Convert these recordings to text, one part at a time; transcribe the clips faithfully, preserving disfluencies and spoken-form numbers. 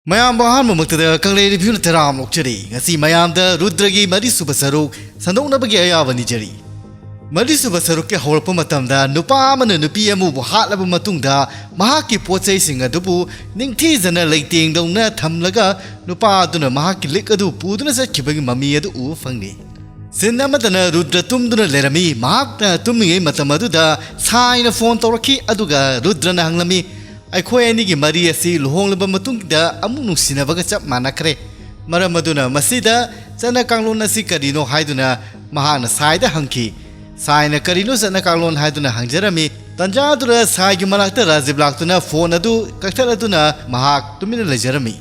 ꯃꯌꯥꯝꯕꯨ ꯑꯍꯥꯟꯕꯃꯛꯇꯗ ꯀꯪꯂꯩ ꯔꯤꯚ꯭ꯌꯨꯅ ꯇꯔꯥꯝ ꯑꯣꯛꯆꯔꯤ꯫ ꯉꯁꯤ ꯃꯌꯥꯝꯗ ꯔꯨꯗ꯭ꯔꯒꯤ ꯃꯔꯤꯁꯨꯕ ꯁꯔꯨꯛ ꯁꯟꯗꯣꯛꯅꯕꯒꯤ ꯑꯌꯥꯕ ꯅꯤꯖꯔꯤ꯫ ꯃꯔꯤꯁꯨꯕ ꯁꯔꯨꯛꯀꯤ ꯍꯧꯔꯛꯄ ꯃꯇꯝꯗ ꯅꯨꯄꯥ ꯑꯃꯅ ꯅꯨꯄꯤ ꯑꯃꯕꯨ ꯍꯥꯠꯂꯕ ꯃꯇꯨꯡꯗ ꯃꯍꯥꯛꯀꯤ ꯄꯣꯠ ꯆꯩꯁꯤꯡ ꯑꯗꯨꯕꯨ ꯅꯤꯡꯊꯤꯖꯅ ꯂꯩꯇꯦꯡꯗꯧꯅ ꯊꯝꯂꯒ ꯅꯨꯄꯥ ꯑꯗꯨꯅ ꯃꯍꯥꯛꯀꯤ ꯂꯤꯛ ꯑꯗꯨ ꯄꯨꯗꯨꯅ ꯆꯠꯈꯤꯕꯒꯤ ꯃꯃꯤ ꯑꯗꯨ ꯎꯕ ꯐꯪꯂꯤ꯫ ꯁꯤꯟ ꯑꯃꯗꯅ ꯔꯨꯗ꯭ꯔ ꯇꯨꯝꯗꯨꯅ ꯂꯩꯔꯝꯃꯤ꯫ ꯃꯍꯥꯛꯅ ꯇꯨꯝꯃꯤꯉꯩ ꯃꯇꯝ ꯑꯗꯨꯗ ꯁꯥꯏꯅ ꯐꯣꯟ ꯇꯧꯔꯛꯈꯤ, ꯑꯗꯨꯒ ꯔꯨꯗ꯭ꯔꯅ ꯍꯪꯂꯝꯃꯤ, "ꯑꯩꯈꯣꯏ ꯑꯅꯤꯒꯤ ꯃꯔꯤ ꯑꯁꯤ ꯂꯨꯍꯣꯡꯂꯕ ꯃꯇꯨꯡꯗ ꯑꯃꯨꯛ ꯅꯨꯡꯁꯤꯅꯕꯒ ꯆꯞ ꯃꯥꯟꯅꯈ꯭ꯔꯦ꯫ ꯃꯔꯝ ꯑꯗꯨꯅ ꯃꯁꯤꯗ ꯆꯠꯅ ꯀꯥꯡꯂꯣꯟ ꯑꯁꯤ ꯀꯔꯤꯅꯣ?" ꯍꯥꯏꯗꯨꯅ ꯃꯍꯥꯛꯅ ꯁꯥꯏꯗ ꯍꯪꯈꯤ꯫ ꯁꯥꯏꯅ "ꯀꯔꯤꯅꯣ ꯆꯠꯅ ꯀꯥꯡꯂꯣꯟ?" ꯍꯥꯏꯗꯨꯅ ꯍꯪꯖꯔꯝꯃꯤ꯫ ꯇꯟꯖꯥ ꯑꯗꯨꯗ ꯁꯥꯏꯒꯤ ꯃꯅꯥꯛꯇ ꯔꯥꯖꯤꯕ ꯂꯥꯛꯇꯨꯅ ꯐꯣꯟ ꯑꯗꯨ ꯀꯛꯊꯠꯂꯗꯨꯅ ꯃꯍꯥꯛ ꯇꯨꯃꯤꯟꯅ ꯂꯩꯖꯔꯝꯃꯤ꯫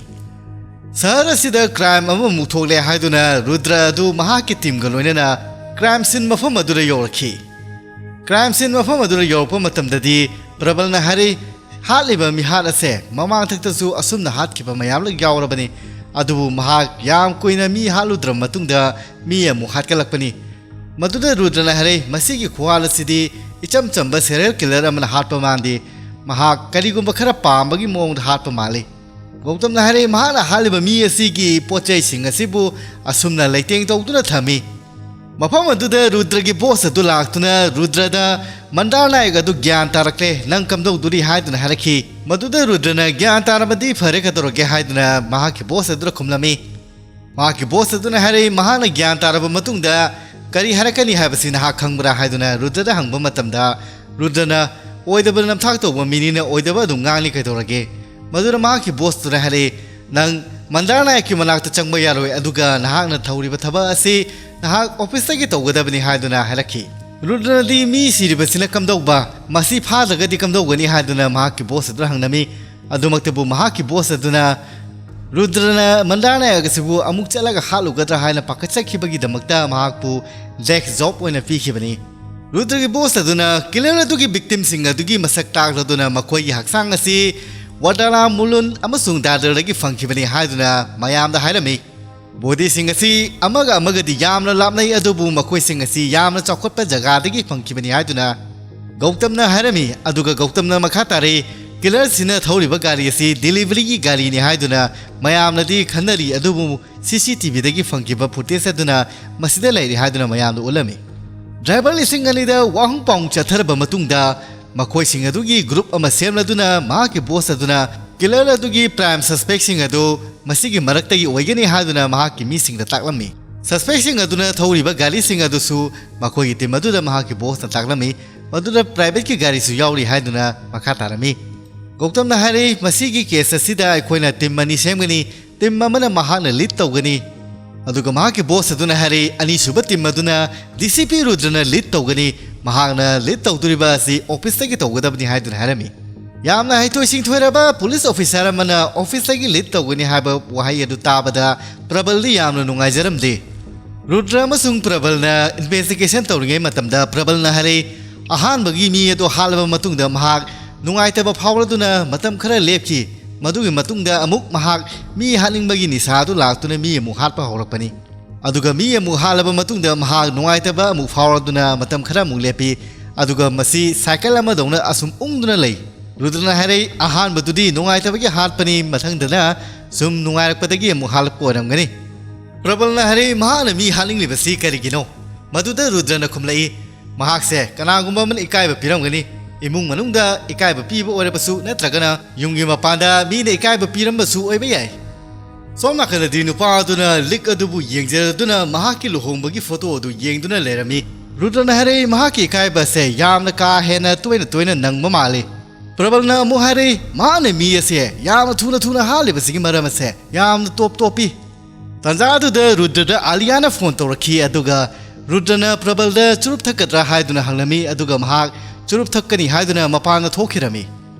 ꯁꯍꯔ ꯑꯁꯤꯗ ꯀ꯭ꯔꯥꯏꯝ ꯑꯃꯃꯨꯛ ꯊꯣꯛꯂꯦ ꯍꯥꯏꯗꯨꯅ ꯔꯨꯗ꯭ꯔ ꯑꯗꯨ ꯃꯍꯥꯛꯀꯤ ꯇꯤꯝꯒ ꯂꯣꯏꯅꯅ ꯀ꯭ꯔꯥꯏꯝ ꯁꯤꯟ ꯃꯐꯝ ꯑꯗꯨꯗ ꯌꯧꯔꯛꯈꯤ꯫ ꯀ꯭ꯔꯥꯏꯝ ꯁꯤꯟ ꯃꯐꯝ ꯑꯗꯨꯗ ꯌꯧꯔꯛꯄ ꯃꯇꯝꯗꯗꯤ ꯄ꯭ꯔꯕꯜꯅ ꯍꯥꯏꯔꯤ, "ꯍꯥꯠꯂꯤꯕ ꯃꯤꯍꯥꯠ ꯑꯁꯦ ꯃꯃꯥꯡꯊꯛꯇꯁꯨ ꯑꯁꯨꯝꯅ ꯍꯥꯠꯈꯤꯕ ꯃꯌꯥꯝꯂꯛ ꯌꯥꯎꯔꯕꯅꯤ, ꯑꯗꯨꯕꯨ ꯃꯍꯥꯛ ꯌꯥꯝ ꯀꯨꯏꯅ ꯃꯤ ꯍꯥꯠꯂꯨꯗ꯭ꯔꯕ ꯃꯇꯨꯡꯗ ꯃꯤ ꯑꯃꯨꯛ ꯍꯥꯠꯀꯠꯂꯛꯄꯅꯤ"꯫ ꯃꯗꯨꯗ ꯔꯨꯗ꯭ꯔꯅ ꯍꯥꯏꯔꯛꯏ, "ꯃꯁꯤꯒꯤ ꯈꯨꯍꯥꯠ ꯑꯁꯤꯗꯤ ꯏꯆꯝ ꯆꯝꯕ ꯁꯦꯔꯤꯌꯦꯜ ꯀꯤꯂꯔ ꯑꯃꯅ ꯍꯥꯠꯄ ꯃꯥꯟꯗꯦ꯫ ꯃꯍꯥꯛ ꯀꯔꯤꯒꯨꯝꯕ ꯈꯔ ꯄꯥꯝꯕꯒꯤ ꯃꯑꯣꯡꯗ ꯍꯥꯠꯄ ꯃꯥꯜꯂꯤ"꯫ ꯒꯧꯇꯝꯅ ꯍꯥꯏꯔꯛꯏ, ꯃꯍꯥꯛꯅ ꯍꯥꯠꯂꯤꯕ ꯃꯤ ꯑꯁꯤꯒꯤ ꯄꯣꯠ ꯆꯩꯁꯤꯡ ꯑꯁꯤꯕꯨ ꯑꯁꯨꯝꯅ ꯂꯩꯇꯦꯡ ꯇꯧꯗꯨꯅ ꯊꯝꯃꯤ꯫ ꯃꯐꯝ ꯑꯗꯨꯗ ꯔꯨꯗ꯭ꯔꯒꯤ ꯕꯣꯁ ꯑꯗꯨ ꯂꯥꯛꯇꯨꯅ ꯔꯨꯗ꯭ꯔꯗ, "ꯃꯟꯗꯥꯔ ꯅꯥꯌꯛ ꯑꯗꯨ ꯒ꯭ꯌꯥꯟ ꯇꯥꯔꯛꯂꯦ, ꯅꯪ ꯀꯝꯗꯧꯗꯣꯔꯤ?" ꯍꯥꯏꯗꯨꯅ ꯍꯥꯏꯔꯛꯈꯤ꯫ ꯃꯗꯨꯗ ꯔꯨꯗ꯭ꯔꯅ, "ꯒ꯭ꯌꯥꯟ ꯇꯥꯔꯕꯗꯤ ꯐꯔꯦ, ꯀꯩꯗꯧꯔꯒꯦ?" ꯍꯥꯏꯗꯨꯅ ꯃꯍꯥꯛꯀꯤ ꯕꯣꯁ ꯑꯗꯨꯗ ꯈꯨꯝꯂꯝꯃꯤ꯫ ꯃꯍꯥꯛꯀꯤ ꯕꯣꯁ ꯑꯗꯨꯅ ꯍꯥꯏꯔꯛꯏ, "ꯃꯍꯥꯛꯅ ꯒ꯭ꯌꯥꯟ ꯇꯥꯔꯕ ꯃꯇꯨꯡꯗ ꯀꯔꯤ ꯍꯥꯏꯔꯛꯀꯅꯤ ꯍꯥꯏꯕꯁꯤ ꯅꯍꯥꯛ ꯈꯪꯕ꯭ꯔꯥ?" ꯍꯥꯏꯗꯨꯅ ꯔꯨꯗ꯭ꯔꯗ ꯍꯪꯕ ꯃꯇꯝꯗ, ꯔꯨꯗ꯭ꯔꯅ, "ꯑꯣꯏꯗꯕ ꯅꯝꯊꯥꯛ ꯇꯧꯕ ꯃꯤꯅꯤꯅ ꯑꯣꯏꯗꯕ ꯑꯗꯨꯝ ꯉꯥꯡꯂꯤ, ꯀꯩꯗꯧꯔꯒꯦ?" ꯃꯗꯨꯅ ꯃꯍꯥꯛꯀꯤ ꯕꯣꯁꯇꯨꯅ ꯍꯥꯏꯔꯛꯏ, "ꯅꯪ ꯃꯟꯗꯥꯔ ꯅꯥꯌꯛꯀꯤ ꯃꯅꯥꯛꯇ ꯆꯪꯕ ꯌꯥꯔꯣꯏ, ꯑꯗꯨꯒ ꯅꯍꯥꯛꯅ ꯇꯧꯔꯤꯕ ꯊꯕꯛ ꯑꯁꯤ ꯅꯍꯥꯛ ꯑꯣꯐꯤꯁꯇꯒꯤ ꯇꯧꯒꯗꯕꯅꯤ" ꯍꯥꯏꯗꯨꯅ ꯍꯥꯏꯔꯛꯈꯤ꯫ ꯔꯨꯗ꯭ꯔꯅꯗꯤ, "ꯃꯤ ꯁꯤꯔꯤꯕꯁꯤꯅ ꯀꯝꯗꯧꯕ? ꯃꯁꯤ ꯐꯥꯗ꯭ꯔꯒꯗꯤ ꯀꯝꯗꯧꯒꯅꯤ?" ꯍꯥꯏꯗꯨꯅ ꯃꯍꯥꯛꯀꯤ ꯕꯣꯁ ꯑꯗꯨꯗ ꯍꯪꯂꯝꯃꯤ꯫ ꯑꯗꯨꯃꯛꯇꯕꯨ ꯃꯍꯥꯛꯀꯤ ꯕꯣꯁ ꯑꯗꯨꯅ ꯔꯨꯗ꯭ꯔꯅ ꯃꯟꯗꯥꯔ ꯅꯥꯌꯛ ꯑꯁꯤꯕꯨ ꯑꯃꯨꯛ ꯆꯠꯂꯒ ꯍꯥꯠꯂꯨꯒꯗ꯭ꯔꯥ ꯍꯥꯏꯅ ꯄꯥꯈꯠꯆꯈꯤꯕꯒꯤꯗꯃꯛꯇ ꯃꯍꯥꯛꯄꯨ ꯗꯦꯛꯁ ꯖꯣꯕ ꯑꯣꯏꯅ ꯄꯤꯈꯤꯕꯅꯤ꯫ ꯔꯨꯗ꯭ꯔꯒꯤ ꯕꯣꯁ ꯑꯗꯨꯅ ꯀꯤꯂꯔ ꯑꯗꯨꯒꯤ ꯚꯤꯛꯇꯤꯝꯁꯤꯡ ꯑꯗꯨꯒꯤ ꯃꯁꯛ ꯇꯥꯛꯂꯗꯨꯅ ꯃꯈꯣꯏꯒꯤ ꯍꯛꯆꯥꯡ ꯑꯁꯤ ꯋꯥꯗꯥꯂꯥ ꯃꯨꯂꯨꯟ ꯑꯃꯁꯨꯡ ꯗꯥꯗꯔꯗꯒꯤ ꯐꯪꯈꯤꯕꯅꯤ ꯍꯥꯏꯗꯨꯅ ꯃꯌꯥꯝꯗ ꯍꯥꯏꯔꯝꯃꯤ꯫ ꯕꯣꯗꯤꯁꯤꯡ ꯑꯁꯤ ꯑꯃꯒ ꯑꯃꯒꯗꯤ ꯌꯥꯝꯅ ꯂꯥꯞꯅꯩ, ꯑꯗꯨꯕꯨ ꯃꯈꯣꯏꯁꯤꯡ ꯑꯁꯤ ꯌꯥꯝꯅ ꯆꯥꯎꯈꯠꯄ ꯖꯒꯥꯗꯒꯤ ꯐꯪꯈꯤꯕꯅꯤ ꯍꯥꯏꯗꯨꯅ ꯒꯧꯇꯝꯅ ꯍꯥꯏꯔꯝꯃꯤ꯫ ꯑꯗꯨꯒ ꯒꯧꯇꯝꯅ ꯃꯈꯥ ꯇꯥꯔꯛꯏ, ꯀꯤꯂꯔꯁꯤꯅ ꯊꯧꯔꯤꯕ ꯒꯥꯔꯤ ꯑꯁꯤ ꯗꯦꯂꯤꯚꯔꯤꯒꯤ ꯒꯥꯔꯤꯅꯤ ꯍꯥꯏꯗꯨꯅ ꯃꯌꯥꯝꯅꯗꯤ ꯈꯟꯅꯔꯤ, ꯑꯗꯨꯕꯨ ꯁꯤ ꯁꯤ ꯇꯤ ꯚꯤꯗꯒꯤ ꯐꯪꯈꯤꯕ ꯐꯨꯇꯦꯖ ꯑꯗꯨꯅ ꯃꯁꯤꯗ ꯂꯩꯔꯤ ꯍꯥꯏꯗꯨꯅ ꯃꯌꯥꯝꯗ ꯎꯠꯂꯝꯃꯤ꯫ ꯗ꯭ꯔꯥꯏꯚꯔ ꯂꯤꯁꯤꯡ ꯑꯅꯤꯗ ꯋꯥꯍꯪ ꯄꯥꯎꯍꯪ ꯆꯠꯊꯔꯕ ꯃꯇꯨꯡꯗ, ꯃꯈꯣꯏꯁꯤꯡ ꯑꯗꯨꯒꯤ ꯒ꯭ꯔꯨꯞ ꯑꯃ ꯁꯦꯝꯂꯗꯨꯅ ꯃꯍꯥꯛꯀꯤ ꯕꯣꯁ ꯑꯗꯨꯅ ꯀꯤꯂꯔ ꯑꯗꯨꯒꯤ ꯄ꯭ꯔꯥꯏꯝ ꯁꯁꯄꯦꯛꯁꯤꯡ ꯑꯗꯨ ꯃꯁꯤꯒꯤ ꯃꯔꯛꯇꯒꯤ ꯑꯣꯏꯒꯅꯤ ꯍꯥꯏꯗꯨꯅ ꯃꯍꯥꯛꯀꯤ ꯃꯤꯁꯤꯡꯗ ꯇꯥꯛꯂꯝꯃꯤ꯫ ꯁꯁꯄꯦꯛꯁꯤꯡ ꯑꯗꯨꯅ ꯊꯧꯔꯤꯕ ꯒꯥꯔꯤꯁꯤꯡ ꯑꯗꯨꯁꯨ ꯃꯈꯣꯏꯒꯤ ꯇꯤꯝ ꯑꯗꯨꯗ ꯃꯍꯥꯛꯀꯤ ꯕꯣꯁꯅ ꯇꯥꯛꯂꯝꯃꯤ꯫ ꯃꯗꯨꯗ ꯄ꯭ꯔꯥꯏꯚꯦꯠꯀꯤ ꯒꯥꯔꯤꯁꯨ ꯌꯥꯎꯔꯤ ꯍꯥꯏꯗꯨꯅ ꯃꯈꯥ ꯇꯥꯔꯝꯃꯤ꯫ ꯒꯧꯇꯝꯅ ꯍꯥꯏꯔꯛꯏ, "ꯃꯁꯤꯒꯤ ꯀꯦꯁ ꯑꯁꯤꯗ ꯑꯩꯈꯣꯏꯅ ꯇꯤꯝ ꯑꯅꯤ ꯁꯦꯝꯒꯅꯤ꯫ ꯇꯤꯝ ꯑꯃꯅ ꯃꯍꯥꯛꯅ ꯂꯤꯗ ꯇꯧꯒꯅꯤ"꯫ ꯑꯗꯨꯒ ꯃꯍꯥꯛꯀꯤ ꯕꯣꯁ ꯑꯗꯨꯅ ꯍꯥꯏꯔꯛꯏ, "ꯑꯅꯤꯁꯨꯕ ꯇꯤꯝ ꯑꯗꯨꯅ ꯗꯤ ꯁꯤ ꯄꯤ ꯔꯨꯗ꯭ꯔꯅ ꯂꯤꯗ ꯇꯧꯒꯅꯤ꯫ ꯃꯍꯥꯛꯅ ꯂꯤꯗ ꯇꯧꯗꯣꯔꯤꯕ ꯑꯁꯤ ꯑꯣꯐꯤꯁꯇꯒꯤ ꯇꯧꯒꯗꯕꯅꯤ" ꯍꯥꯏꯗꯨꯅ ꯍꯥꯏꯔꯝꯃꯤ꯫ ꯌꯥꯝꯅ ꯍꯩꯊꯣꯏ ꯁꯤꯡꯊꯣꯏꯔꯕ ꯄꯨꯂꯤꯁ ꯑꯣꯐꯤꯁꯥꯔ ꯑꯃꯅ ꯑꯣꯐꯤꯁꯇꯒꯤ ꯂꯤꯗ ꯇꯧꯒꯅꯤ ꯍꯥꯏꯕ ꯋꯥꯍꯩ ꯑꯗꯨ ꯇꯥꯕꯗ ꯄ꯭ꯔꯕꯜꯗꯤ ꯌꯥꯝꯅ ꯅꯨꯡꯉꯥꯏꯖꯔꯝꯗꯦ꯫ ꯔꯨꯗ꯭ꯔ ꯑꯃꯁꯨꯡ ꯄ꯭ꯔꯕꯜꯅ ꯏꯟꯚꯦꯁꯇꯤꯒꯦꯁꯟ ꯇꯧꯔꯤꯉꯩ ꯃꯇꯝꯗ ꯄ꯭ꯔꯕꯜꯅ ꯍꯥꯏꯔꯛꯏ, "ꯑꯍꯥꯟꯕꯒꯤ ꯃꯤ ꯑꯗꯨ ꯍꯥꯠꯂꯕ ꯃꯇꯨꯡꯗ ꯃꯍꯥꯛ ꯅꯨꯡꯉꯥꯏꯇꯕ ꯐꯥꯎꯔꯗꯨꯅ ꯃꯇꯝ ꯈꯔ ꯂꯦꯞꯈꯤ꯫ ꯃꯗꯨꯒꯤ ꯃꯇꯨꯡꯗ ꯑꯃꯨꯛ ꯃꯍꯥꯛ ꯃꯤ ꯍꯥꯠꯅꯤꯡꯕꯒꯤ ꯅꯤꯁꯥ ꯑꯗꯨ ꯂꯥꯛꯇꯨꯅ ꯃꯤ ꯑꯃꯨꯛ ꯍꯥꯠꯄ ꯍꯧꯔꯛꯄꯅꯤ꯫ ꯑꯗꯨꯒ ꯃꯤ ꯑꯃꯨꯛ ꯍꯥꯠꯂꯕ ꯃꯇꯨꯡꯗ ꯃꯍꯥꯛ ꯅꯨꯡꯉꯥꯏꯇꯕ ꯑꯃꯨꯛ ꯐꯥꯎꯔꯗꯨꯅ ꯃꯇꯝ ꯈꯔ ꯑꯃꯨꯛ ꯂꯦꯞꯄꯤ꯫ ꯑꯗꯨꯒ ꯃꯁꯤ ꯁꯥꯏꯀꯜ ꯑꯃꯗꯧꯅ ꯑꯁꯨꯝ ꯎꯪꯗꯨꯅ ꯂꯩ"꯫ ꯔꯨꯗ꯭ꯔꯅ ꯍꯥꯏꯔꯛꯏ, "ꯑꯍꯥꯟꯕꯗꯨꯗꯤ ꯅꯨꯡꯉꯥꯏꯇꯕꯒꯤ ꯍꯥꯠꯄꯅꯤ, ꯃꯊꯪꯗꯅ ꯁꯨꯝ ꯅꯨꯡꯉꯥꯏꯔꯛꯄꯗꯒꯤ ꯑꯃꯨꯛ ꯍꯥꯠꯂꯛꯄ ꯑꯣꯏꯔꯝꯒꯅꯤ"꯫ ꯄ꯭ꯔꯕꯜꯅ ꯍꯥꯏꯔꯛꯏ, "ꯃꯍꯥꯛꯅ ꯃꯤ ꯍꯥꯠꯅꯤꯡꯂꯤꯕꯁꯤ ꯀꯔꯤꯒꯤꯅꯣ?" ꯃꯗꯨꯗ ꯔꯨꯗ꯭ꯔꯅ ꯈꯨꯝꯂꯛꯏ, "ꯃꯍꯥꯛꯁꯦ ꯀꯅꯥꯒꯨꯝꯕ ꯑꯃꯅ ꯏꯀꯥꯏꯕ ꯄꯤꯔꯝꯒꯅꯤ, ꯏꯃꯨꯡ ꯃꯅꯨꯡꯗ ꯏꯀꯥꯏꯕ ꯄꯤꯕ ꯑꯣꯏꯔꯕꯁꯨ, ꯅꯠꯇ꯭ꯔꯒꯅ ꯌꯨꯝꯒꯤ ꯃꯄꯥꯟꯗ ꯃꯤꯅ ꯏꯀꯥꯏꯕ ꯄꯤꯔꯝꯕꯁꯨ ꯑꯣꯏꯕ ꯌꯥꯏ"꯫ ꯁꯣꯝ ꯅꯥꯀꯟꯗꯗꯤ ꯅꯨꯄꯥ ꯑꯗꯨꯅ ꯂꯤꯛ ꯑꯗꯨꯕꯨ ꯌꯦꯡꯖꯗꯨꯅ ꯃꯍꯥꯛꯀꯤ ꯂꯨꯍꯣꯡꯕꯒꯤ ꯐꯣꯇꯣ ꯑꯗꯨ ꯌꯦꯡꯗꯨꯅ ꯂꯩꯔꯝꯃꯤ꯫ ꯔꯨꯗ꯭ꯔꯅ ꯍꯥꯏꯔꯛꯏ, "ꯃꯍꯥꯛꯀꯤ ꯏꯀꯥꯏꯕ ꯑꯁꯦ ꯌꯥꯝꯅ ꯀꯥ ꯍꯦꯟꯅ ꯇꯣꯏꯅ ꯇꯣꯏꯅ ꯅꯪꯕ ꯃꯥꯜꯂꯤ"꯫ ꯄ꯭ꯔꯕꯜꯅ ꯑꯃꯨꯛ ꯍꯥꯏꯔꯛꯏ, "ꯃꯍꯥꯛꯅ ꯃꯤ ꯑꯁꯦ ꯌꯥꯝꯅ ꯊꯨꯅ ꯊꯨꯅ ꯍꯥꯠꯂꯤꯕꯁꯤꯒꯤ ꯃꯔꯝ ꯑꯁꯦ ꯌꯥꯝꯅ ꯇꯣꯞ ꯇꯣꯞꯄꯤ"꯫ ꯇꯥꯟꯖꯥ ꯑꯗꯨꯗ ꯔꯨꯗ꯭ꯔꯗ ꯑꯥꯂꯤꯌꯥꯅ ꯐꯣꯟ ꯇꯧꯔꯛꯈꯤ, ꯑꯗꯨꯒ ꯔꯨꯗ꯭ꯔꯅ ꯄ꯭ꯔꯕꯜꯗ ꯆꯨꯔꯨꯞ ꯊꯛꯀꯗ꯭ꯔꯥ ꯍꯥꯏꯗꯨꯅ ꯍꯪꯂꯝꯃꯤ, ꯑꯗꯨꯒ ꯃꯍꯥꯛ ꯆꯨꯔꯨꯞ ꯊꯛꯀꯅꯤ ꯍꯥꯏꯗꯨꯅ ꯃꯄꯥꯟꯗ ꯊꯣꯛꯈꯤꯔꯝꯃꯤ꯫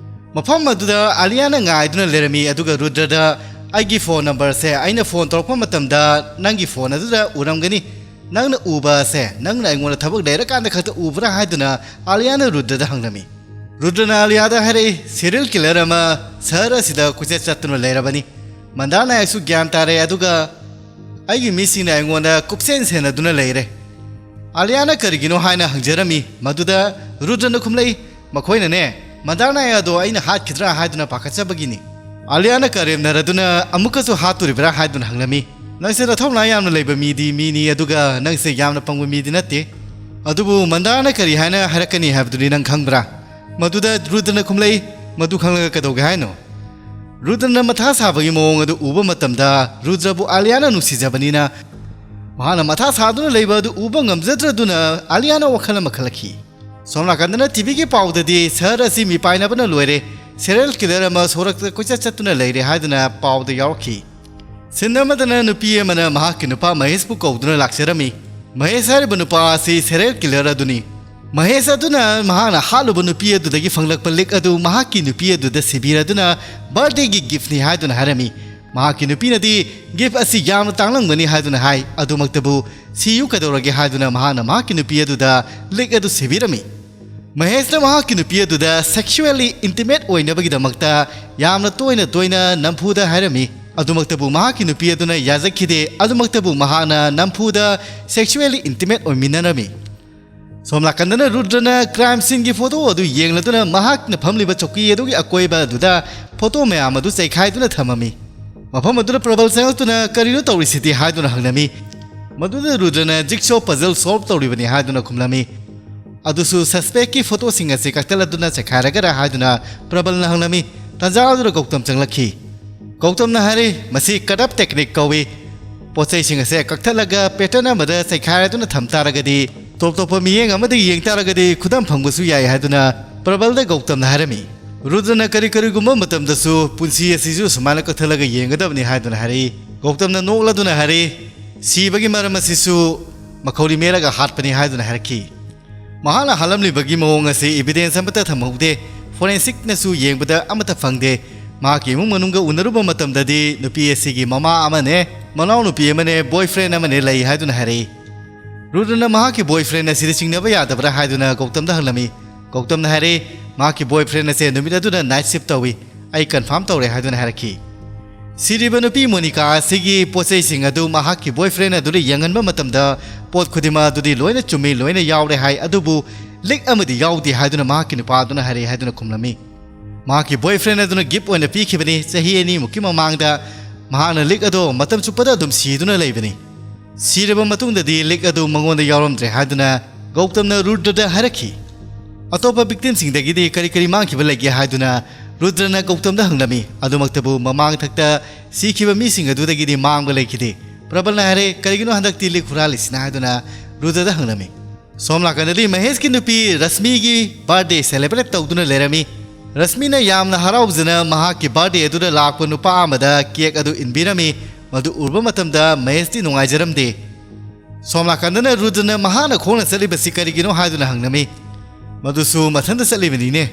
ꯃꯐꯝ ꯑꯗꯨꯗ ꯑꯥꯂꯤꯌꯥꯅ ꯉꯥꯏꯗꯨꯅ ꯂꯩꯔꯝꯃꯤ, ꯑꯗꯨꯒ ꯔꯨꯗ꯭ꯔꯗ, "ꯑꯩꯒꯤ ꯐꯣꯟ ꯅꯝꯕꯔꯁꯦ ꯑꯩꯅ ꯐꯣꯟ ꯇꯧꯔꯛꯄ ꯃꯇꯝꯗ ꯅꯪꯒꯤ ꯐꯣꯟ ꯑꯗꯨꯗ ꯎꯔꯝꯒꯅꯤ꯫ ꯅꯪꯅ ꯎꯕ ꯑꯁꯦ ꯅꯪꯅ ꯑꯩꯉꯣꯟꯗ ꯊꯕꯛ ꯂꯩꯔꯀꯥꯟꯗ ꯈꯛꯇ ꯎꯕ꯭ꯔꯥ?" ꯍꯥꯏꯗꯨꯅ ꯑꯥꯂꯤꯌꯥꯅ ꯔꯨꯗ꯭ꯔꯗ ꯍꯪꯂꯝꯃꯤ꯫ ꯔꯨꯗ꯭ꯔꯅ ꯑꯥꯂꯤꯌꯥꯗ ꯍꯥꯏꯔꯛꯏ, "ꯁꯤꯔꯤꯌꯦꯜ ꯀꯤꯂꯔ ꯑꯃ ꯁꯍꯔ ꯑꯁꯤꯗ ꯀꯣꯏꯆꯠ ꯆꯠꯇꯨꯅ ꯂꯩꯔꯕꯅꯤ꯫ ꯃꯟꯗꯥꯔ ꯅꯥꯌꯛꯁꯨ ꯒ꯭ꯌꯥꯟ ꯇꯥꯔꯦ, ꯑꯗꯨꯒ ꯑꯩꯒꯤ ꯃꯤꯁꯤꯡꯅ ꯑꯩꯉꯣꯟꯗ ꯀꯨꯞꯁꯦꯟ ꯁꯦꯟꯅꯗꯨꯅ ꯂꯩꯔꯦ"꯫ ꯑꯥꯂꯤꯌꯥꯅ ꯀꯔꯤꯒꯤꯅꯣ ꯍꯥꯏꯅ ꯍꯪꯖꯔꯝꯃꯤ꯫ ꯃꯗꯨꯗ ꯔꯨꯗ꯭ꯔꯅ ꯈꯨꯝꯂꯛꯏ, "ꯃꯈꯣꯏꯅꯅꯦ, ꯃꯟꯗꯥꯔꯅꯥꯌꯥꯗꯣ ꯑꯩꯅ ꯍꯥꯠꯈꯤꯗ꯭ꯔꯥ ꯍꯥꯏꯗꯨꯅ ꯄꯥꯈꯠꯆꯕꯒꯤꯅꯤ꯫ ꯑꯥꯂꯤꯌꯥꯅ ꯀꯔꯦꯝꯅꯔꯗꯨꯅ ꯑꯃꯨꯛꯀꯁꯨ ꯍꯥꯠꯇꯣꯔꯤꯕ꯭ꯔꯥ ꯍꯥꯏꯗꯨꯅ ꯍꯪꯂꯝꯃꯤ꯫ "ꯅꯪꯁꯦ ꯅꯊꯧꯅꯥ ꯌꯥꯝꯅ ꯂꯩꯕ ꯃꯤꯗꯤ ꯃꯤꯅꯤ, ꯑꯗꯨꯒ ꯅꯪꯁꯦ ꯌꯥꯝꯅ ꯄꯪꯕ ꯃꯤꯗꯤ ꯅꯠꯇꯦ꯫ ꯑꯗꯨꯕꯨ ꯃꯟꯗꯥꯔꯅ ꯀꯔꯤ ꯍꯥꯏꯅ ꯍꯥꯏꯔꯛꯀꯅꯤ ꯍꯥꯏꯕꯗꯨꯗꯤ ꯅꯪ ꯈꯪꯕ꯭ꯔꯥ?" ꯃꯗꯨꯗ ꯔꯨꯗ꯭ꯔꯅ ꯈꯨꯝꯂꯛꯏ, "ꯃꯗꯨ ꯈꯪꯂꯒ ꯀꯩꯗꯧꯒꯦ ꯍꯥꯏꯅꯣ?" ꯔꯨꯗ꯭ꯔꯅ ꯃꯊꯥ ꯁꯥꯕꯒꯤ ꯃꯑꯣꯡ ꯑꯗꯨ ꯎꯕ ꯃꯇꯝꯗ, ꯔꯨꯗ꯭ꯔꯕꯨ ꯑꯥꯂꯤꯌꯥꯅ ꯅꯨꯡꯁꯤꯖꯕꯅꯤꯅ ꯃꯍꯥꯛꯅ ꯃꯊꯥ ꯁꯥꯗꯨꯅ ꯂꯩꯕ ꯑꯗꯨ ꯎꯕ ꯉꯝꯖꯗ꯭ꯔꯗꯨꯅ ꯑꯥꯂꯤꯌꯥꯅ ꯋꯥꯈꯜ ꯑꯃ ꯈꯜꯂꯛꯈꯤ꯫ ꯁꯣꯝ ꯅꯥꯀꯟꯗꯅ ꯇꯤꯚꯤꯒꯤ ꯄꯥꯎꯗꯗꯤ ꯁꯍꯔ ꯑꯁꯤ ꯃꯤꯄꯥꯏꯅꯕꯅ ꯂꯣꯏꯔꯦ, ꯁꯦꯔꯤꯌꯦꯜ ꯀꯤꯂꯔ ꯑꯃ ꯁꯣꯔꯣꯛꯇ ꯀꯣꯏꯆꯠ ꯆꯠꯇꯨꯅ ꯂꯩꯔꯦ ꯍꯥꯏꯗꯨꯅ ꯄꯥꯎꯗ ꯌꯥꯎꯔꯛꯈꯤ꯫ ꯁꯤꯟ ꯑꯃꯗꯅ ꯅꯨꯄꯤ ꯑꯃꯅ ꯃꯍꯥꯛꯀꯤ ꯅꯨꯄꯥ ꯃꯍꯦꯁꯄꯨ ꯀꯧꯗꯨꯅ ꯂꯥꯛꯆꯔꯝꯃꯤ꯫ ꯃꯍꯦꯁ ꯍꯥꯏꯔꯤꯕ ꯅꯨꯄꯥ ꯑꯁꯤ ꯁꯦꯔꯤꯌꯦꯜ ꯀꯤꯂꯔ ꯑꯗꯨꯅꯤ꯫ ꯃꯍꯦꯁ ꯑꯗꯨꯅ ꯃꯍꯥꯛꯅ ꯍꯥꯠꯂꯨꯕ ꯅꯨꯄꯤ ꯑꯗꯨꯗꯒꯤ ꯐꯪꯂꯛꯄ ꯂꯤꯛ ꯑꯗꯨ ꯃꯍꯥꯛꯀꯤ ꯅꯨꯄꯤ ꯑꯗꯨꯗ ꯁꯤꯕꯤꯔꯗꯨꯅ ꯕꯥꯔꯗꯦꯒꯤ ꯒꯤꯐꯅꯤ ꯍꯥꯏꯗꯨꯅ ꯍꯥꯏꯔꯝꯃꯤ꯫ ꯃꯍꯥꯛꯀꯤ ꯅꯨꯄꯤꯅꯗꯤ ꯒꯤꯐ ꯑꯁꯤ ꯌꯥꯝꯅ ꯇꯥꯡꯂꯝꯒꯅꯤ ꯍꯥꯏꯗꯨꯅ ꯍꯥꯏ, ꯑꯗꯨꯃꯛꯇꯕꯨ ꯁꯤꯌꯨ ꯀꯩꯗꯧꯔꯒꯦ ꯍꯥꯏꯗꯨꯅ ꯃꯍꯥꯛꯅ ꯃꯍꯥꯛꯀꯤ ꯅꯨꯄꯤ ꯑꯗꯨꯗ ꯂꯤꯛ ꯑꯗꯨ ꯁꯤꯕꯤꯔꯝꯃꯤ꯫ ꯃꯍꯦꯁꯅ ꯃꯍꯥꯛꯀꯤ ꯅꯨꯄꯤ ꯑꯗꯨꯗ ꯁꯦꯛꯁꯨꯋꯦꯜꯂꯤ ꯏꯟꯇꯤꯃꯦꯠ ꯑꯣꯏꯅꯕꯒꯤꯗꯃꯛꯇ ꯌꯥꯝꯅ ꯇꯣꯏꯅ ꯇꯣꯏꯅ ꯅꯝꯐꯨꯗ ꯍꯥꯏꯔꯝꯃꯤ꯫ ꯑꯗꯨꯃꯛꯇꯕꯨ ꯃꯍꯥꯛꯀꯤ ꯅꯨꯄꯤ ꯑꯗꯨꯅ ꯌꯥꯖꯈꯤꯗꯦ꯫ ꯑꯗꯨꯃꯛꯇꯕꯨ ꯃꯍꯥꯛꯅ ꯅꯝꯐꯨꯗ ꯁꯦꯛꯁꯨꯋꯦꯜꯂꯤ ꯏꯟꯇꯤꯃꯦꯠ ꯑꯣꯏꯃꯤꯟꯅꯔꯝꯃꯤ꯫ ꯁꯣꯝ ꯅꯥꯀꯟꯗꯅ ꯔꯨꯗ꯭ꯔꯅ ꯀ꯭ꯔꯥꯏꯝ ꯁꯤꯟꯒꯤ ꯐꯣꯇꯣ ꯑꯗꯨ ꯌꯦꯡꯂꯗꯨꯅ ꯃꯍꯥꯛꯅ ꯐꯝꯂꯤꯕ ꯆꯧꯀꯤ ꯑꯗꯨꯒꯤ ꯑꯀꯣꯏꯕ ꯑꯗꯨꯗ ꯐꯣꯇꯣ ꯃꯌꯥꯝ ꯑꯗꯨ ꯆꯩꯈꯥꯏꯗꯨꯅ ꯊꯝꯃꯝꯃꯤ꯫ ꯃꯐꯝ ꯑꯗꯨꯗ ꯄ꯭ꯔꯕꯜ ꯆꯪꯂꯛꯇꯨꯅ "ꯀꯔꯤꯅꯣ ꯇꯧꯔꯤꯁꯤꯗꯤ?" ꯍꯥꯏꯗꯨꯅ ꯍꯪꯂꯝꯃꯤ꯫ ꯃꯗꯨꯗ ꯔꯨꯗ꯭ꯔꯅ "ꯖꯤꯛꯁꯣ ꯄꯖꯜ ꯁꯣꯜꯚ ꯇꯧꯔꯤꯕꯅꯤ" ꯍꯥꯏꯗꯨꯅ ꯈꯨꯝꯂꯝꯃꯤ꯫ ꯑꯗꯨꯁꯨ ꯁꯁꯄꯦꯛꯀꯤ ꯐꯣꯇꯣꯁꯤꯡ ꯑꯁꯤ ꯀꯛꯊꯠꯂꯗꯨꯅ ꯆꯩꯈꯥꯏꯔꯒꯔꯥ ꯍꯥꯏꯗꯨꯅ ꯄ꯭ꯔꯕꯜꯅ ꯍꯪꯂꯝꯃꯤ꯫ ꯇꯥꯟꯖꯥ ꯑꯗꯨꯗ ꯒꯧꯇꯝ ꯆꯪꯂꯛꯈꯤ꯫ ꯒꯧꯇꯝꯅ ꯍꯥꯏꯔꯤ, "ꯃꯁꯤ ꯀꯠ ꯑꯞ ꯇꯦꯛꯅꯤꯛ ꯀꯧꯏ꯫ ꯄꯣꯠ ꯆꯩꯁꯤꯡ ꯑꯁꯦ ꯀꯛꯊꯠꯂꯒ ꯄꯦꯇꯔꯟ ꯑꯃꯗ ꯆꯩꯈꯥꯏꯔꯗꯨꯅ ꯊꯝ ꯇꯥꯔꯒꯗꯤ, ꯇꯣꯞ ꯇꯣꯞꯄ ꯃꯤꯠꯌꯦꯡ ꯑꯃꯗꯒꯤ ꯌꯦꯡ ꯇꯥꯔꯒꯗꯤ ꯈꯨꯗꯝ ꯐꯪꯕꯁꯨ ꯌꯥꯏ" ꯍꯥꯏꯗꯨꯅ ꯄ꯭ꯔꯕꯜꯗ ꯒꯧꯇꯝꯅ ꯍꯥꯏꯔꯝꯃꯤ꯫ ꯔꯨꯗ꯭ꯔꯅ ꯀꯔꯤ ꯀꯔꯤꯒꯨꯝꯕ ꯃꯇꯝꯗꯁꯨ ꯄꯨꯟꯁꯤ ꯑꯁꯤꯁꯨ ꯁꯨꯃꯥꯏꯅ ꯀꯛꯊꯠꯂꯒ ꯌꯦꯡꯒꯗꯕꯅꯤ ꯍꯥꯏꯗꯨꯅ ꯍꯥꯏꯔꯛꯏ꯫ ꯒꯧꯇꯝꯅ ꯅꯣꯛꯂꯗꯨꯅ ꯍꯥꯏꯔꯛꯏ, "ꯁꯤꯕꯒꯤ ꯃꯔꯝ ꯑꯁꯤꯁꯨ ꯃꯈꯧꯔꯤ ꯃꯦꯠꯂꯒ ꯍꯥꯠꯄꯅꯤ" ꯍꯥꯏꯗꯨꯅ ꯍꯥꯏꯔꯛꯈꯤ꯫ ꯃꯍꯥꯛꯅ ꯍꯥꯠꯂꯝꯂꯤꯕꯒꯤ ꯃꯑꯣꯡ ꯑꯁꯤ ꯏꯕꯤꯗꯦꯟꯁ ꯑꯃꯠꯇ ꯊꯝꯍꯧꯗꯦ, ꯐꯣꯔꯦꯟꯁꯤꯛꯅꯁꯨ ꯌꯦꯡꯕꯗ ꯑꯃꯠꯇ ꯐꯪꯗꯦ꯫ ꯃꯍꯥꯛꯀꯤ ꯏꯃꯨꯡ ꯃꯅꯨꯡꯒ ꯎꯅꯔꯨꯕ ꯃꯇꯝꯗꯗꯤ ꯅꯨꯄꯤ ꯑꯁꯤꯒꯤ ꯃꯃꯥ ꯑꯃꯅꯦ, ꯃꯅꯥꯎꯅꯨꯄꯤ ꯑꯃꯅꯦ, ꯕꯣꯏꯐ꯭ꯔꯦꯟ ꯑꯃꯅꯦ ꯂꯩ ꯍꯥꯏꯗꯨꯅ ꯍꯥꯏꯔꯛꯏ꯫ ꯔꯨꯗ꯭ꯔꯅ ꯃꯍꯥꯛꯀꯤ ꯕꯣꯏꯐ꯭ꯔꯦꯟ ꯑꯁꯤꯗ ꯆꯤꯡꯅꯕ ꯌꯥꯗꯕ꯭ꯔꯥ ꯍꯥꯏꯗꯨꯅ ꯒꯧꯇꯝꯗ ꯍꯪꯂꯝꯃꯤ꯫ ꯒꯧꯇꯝꯅ ꯍꯥꯏꯔꯛꯏ, ꯃꯍꯥꯛꯀꯤ ꯕꯣꯏꯐ꯭ꯔꯦꯟ ꯑꯁꯦ ꯅꯨꯃꯤꯠ ꯑꯗꯨꯗ ꯅꯥꯏꯠ ꯁꯤꯞ ꯇꯧꯏ꯫ ꯑꯩ ꯀꯟꯐꯥꯔꯝ ꯇꯧꯔꯦ ꯍꯥꯏꯗꯨꯅ ꯍꯥꯏꯔꯛꯈꯤ꯫ ꯁꯤꯔꯤꯕ ꯅꯨꯄꯤ ꯃꯣꯅꯤꯀꯥ ꯑꯁꯤꯒꯤ ꯄꯣꯠ ꯆꯩꯁꯤꯡ ꯑꯗꯨ ꯃꯍꯥꯛꯀꯤ ꯕꯣꯏꯐ꯭ꯔꯦꯟ ꯑꯗꯨꯗ ꯌꯦꯡꯍꯟꯕ ꯃꯇꯝꯗ ꯄꯣꯠ ꯈꯨꯗꯤꯡꯃꯛ ꯑꯗꯨꯗꯤ ꯂꯣꯏꯅ ꯆꯨꯝꯃꯤ, ꯂꯣꯏꯅ ꯌꯥꯎꯔꯦ ꯍꯥꯏ, ꯑꯗꯨꯕꯨ ꯂꯤꯛ ꯑꯃꯗꯤ ꯌꯥꯎꯗꯦ ꯍꯥꯏꯗꯨꯅ ꯃꯍꯥꯛꯀꯤ ꯅꯨꯄꯥꯗꯨꯅ ꯍꯥꯏꯔꯛꯏ ꯍꯥꯏꯗꯨꯅ ꯈꯨꯝꯂꯝꯃꯤ꯫ ꯃꯍꯥꯛꯀꯤ boyfriend ꯑꯗꯨꯅ gift ꯑꯣꯏꯅ ꯄꯤꯈꯤꯕꯅꯤ꯫ ꯆꯍꯤ ꯑꯅꯤꯃꯨꯛꯀꯤ ꯃꯃꯥꯡꯗ ꯃꯍꯥꯛꯅ ꯂꯤꯛ ꯑꯗꯣ ꯃꯇꯝ ꯆꯨꯞꯄꯗ ꯑꯗꯨꯝ ꯁꯤꯗꯨꯅ ꯂꯩꯕꯅꯤ꯫ ꯁꯤꯔꯕ ꯃꯇꯨꯡꯗꯗꯤ ꯂꯤꯛ ꯑꯗꯨ ꯃꯉꯣꯟꯗ ꯌꯥꯎꯔꯝꯗ꯭ꯔꯦ ꯍꯥꯏꯗꯨꯅ ꯒꯧꯇꯝꯅ ꯔꯨꯗ꯭ꯔꯗ ꯍꯥꯏꯔꯛꯈꯤ꯫ ꯑꯇꯣꯞꯄ victimꯁꯤꯡꯗꯒꯤꯗꯤ ꯀꯔꯤ ꯀꯔꯤ ꯃꯥꯡꯈꯤꯕ ꯂꯩꯒꯦ ꯍꯥꯏꯗꯨꯅ ꯔꯨꯗ꯭ꯔꯅ ꯒꯧꯇꯝꯗ ꯍꯪꯂꯝꯃꯤ꯫ ꯑꯗꯨꯃꯛꯇꯕꯨ ꯃꯃꯥꯡ ꯊꯛꯇ ꯁꯤꯈꯤꯕ ꯃꯤꯁꯤꯡ ꯑꯗꯨꯗꯒꯤꯗꯤ ꯃꯥꯡꯕ ꯂꯩꯈꯤꯗꯦ꯫ ꯄ꯭ꯔꯕꯜꯅ ꯍꯥꯏꯔꯦ, "ꯀꯔꯤꯒꯤꯅꯣ ꯍꯟꯗꯛꯇꯤ ꯂꯤꯛ ꯍꯨꯔꯥꯜꯂꯤꯁꯤꯅ?" ꯍꯥꯏꯗꯨꯅ ꯔꯨꯗ꯭ꯔꯗ ꯍꯪꯂꯝꯃꯤ꯫ ꯁꯣꯝ ꯅꯥꯀꯟꯗꯗꯤ ꯃꯍꯦꯁꯀꯤ ꯅꯨꯄꯤ ꯔꯁꯃꯤꯒꯤ birthday celebrate ꯇꯧꯗꯨꯅ ꯂꯩꯔꯝꯃꯤ꯫ ꯔꯁꯃꯤꯅ ꯌꯥꯝꯅ ꯍꯔꯥꯎꯖꯅ ꯃꯍꯥꯛꯀꯤ birthday ꯑꯗꯨꯗ ꯂꯥꯛꯄ ꯅꯨꯄꯥ ꯑꯃꯗ cake ꯑꯗꯨ ꯏꯟꯕꯤꯔꯝꯃꯤ꯫ ꯃꯗꯨ ꯎꯔꯨꯕ ꯃꯇꯝꯗ ꯃꯍꯦꯁꯇꯤ ꯅꯨꯡꯉꯥꯏꯖꯔꯝꯗꯦ꯫ ꯁꯣꯝ ꯅꯥꯀꯟꯗꯅ ꯔꯨꯗ꯭ꯔꯅ ꯃꯍꯥꯛꯅ ꯈꯣꯡꯅ ꯆꯠꯂꯤꯕꯁꯤ ꯀꯔꯤꯒꯤꯅꯣ ꯍꯥꯏꯗꯨꯅ ꯍꯪꯂꯝꯃꯤ꯫ ꯃꯗꯨꯁꯨ ꯃꯊꯟꯇ ꯆꯠꯂꯤꯕꯅꯤꯅꯦ꯫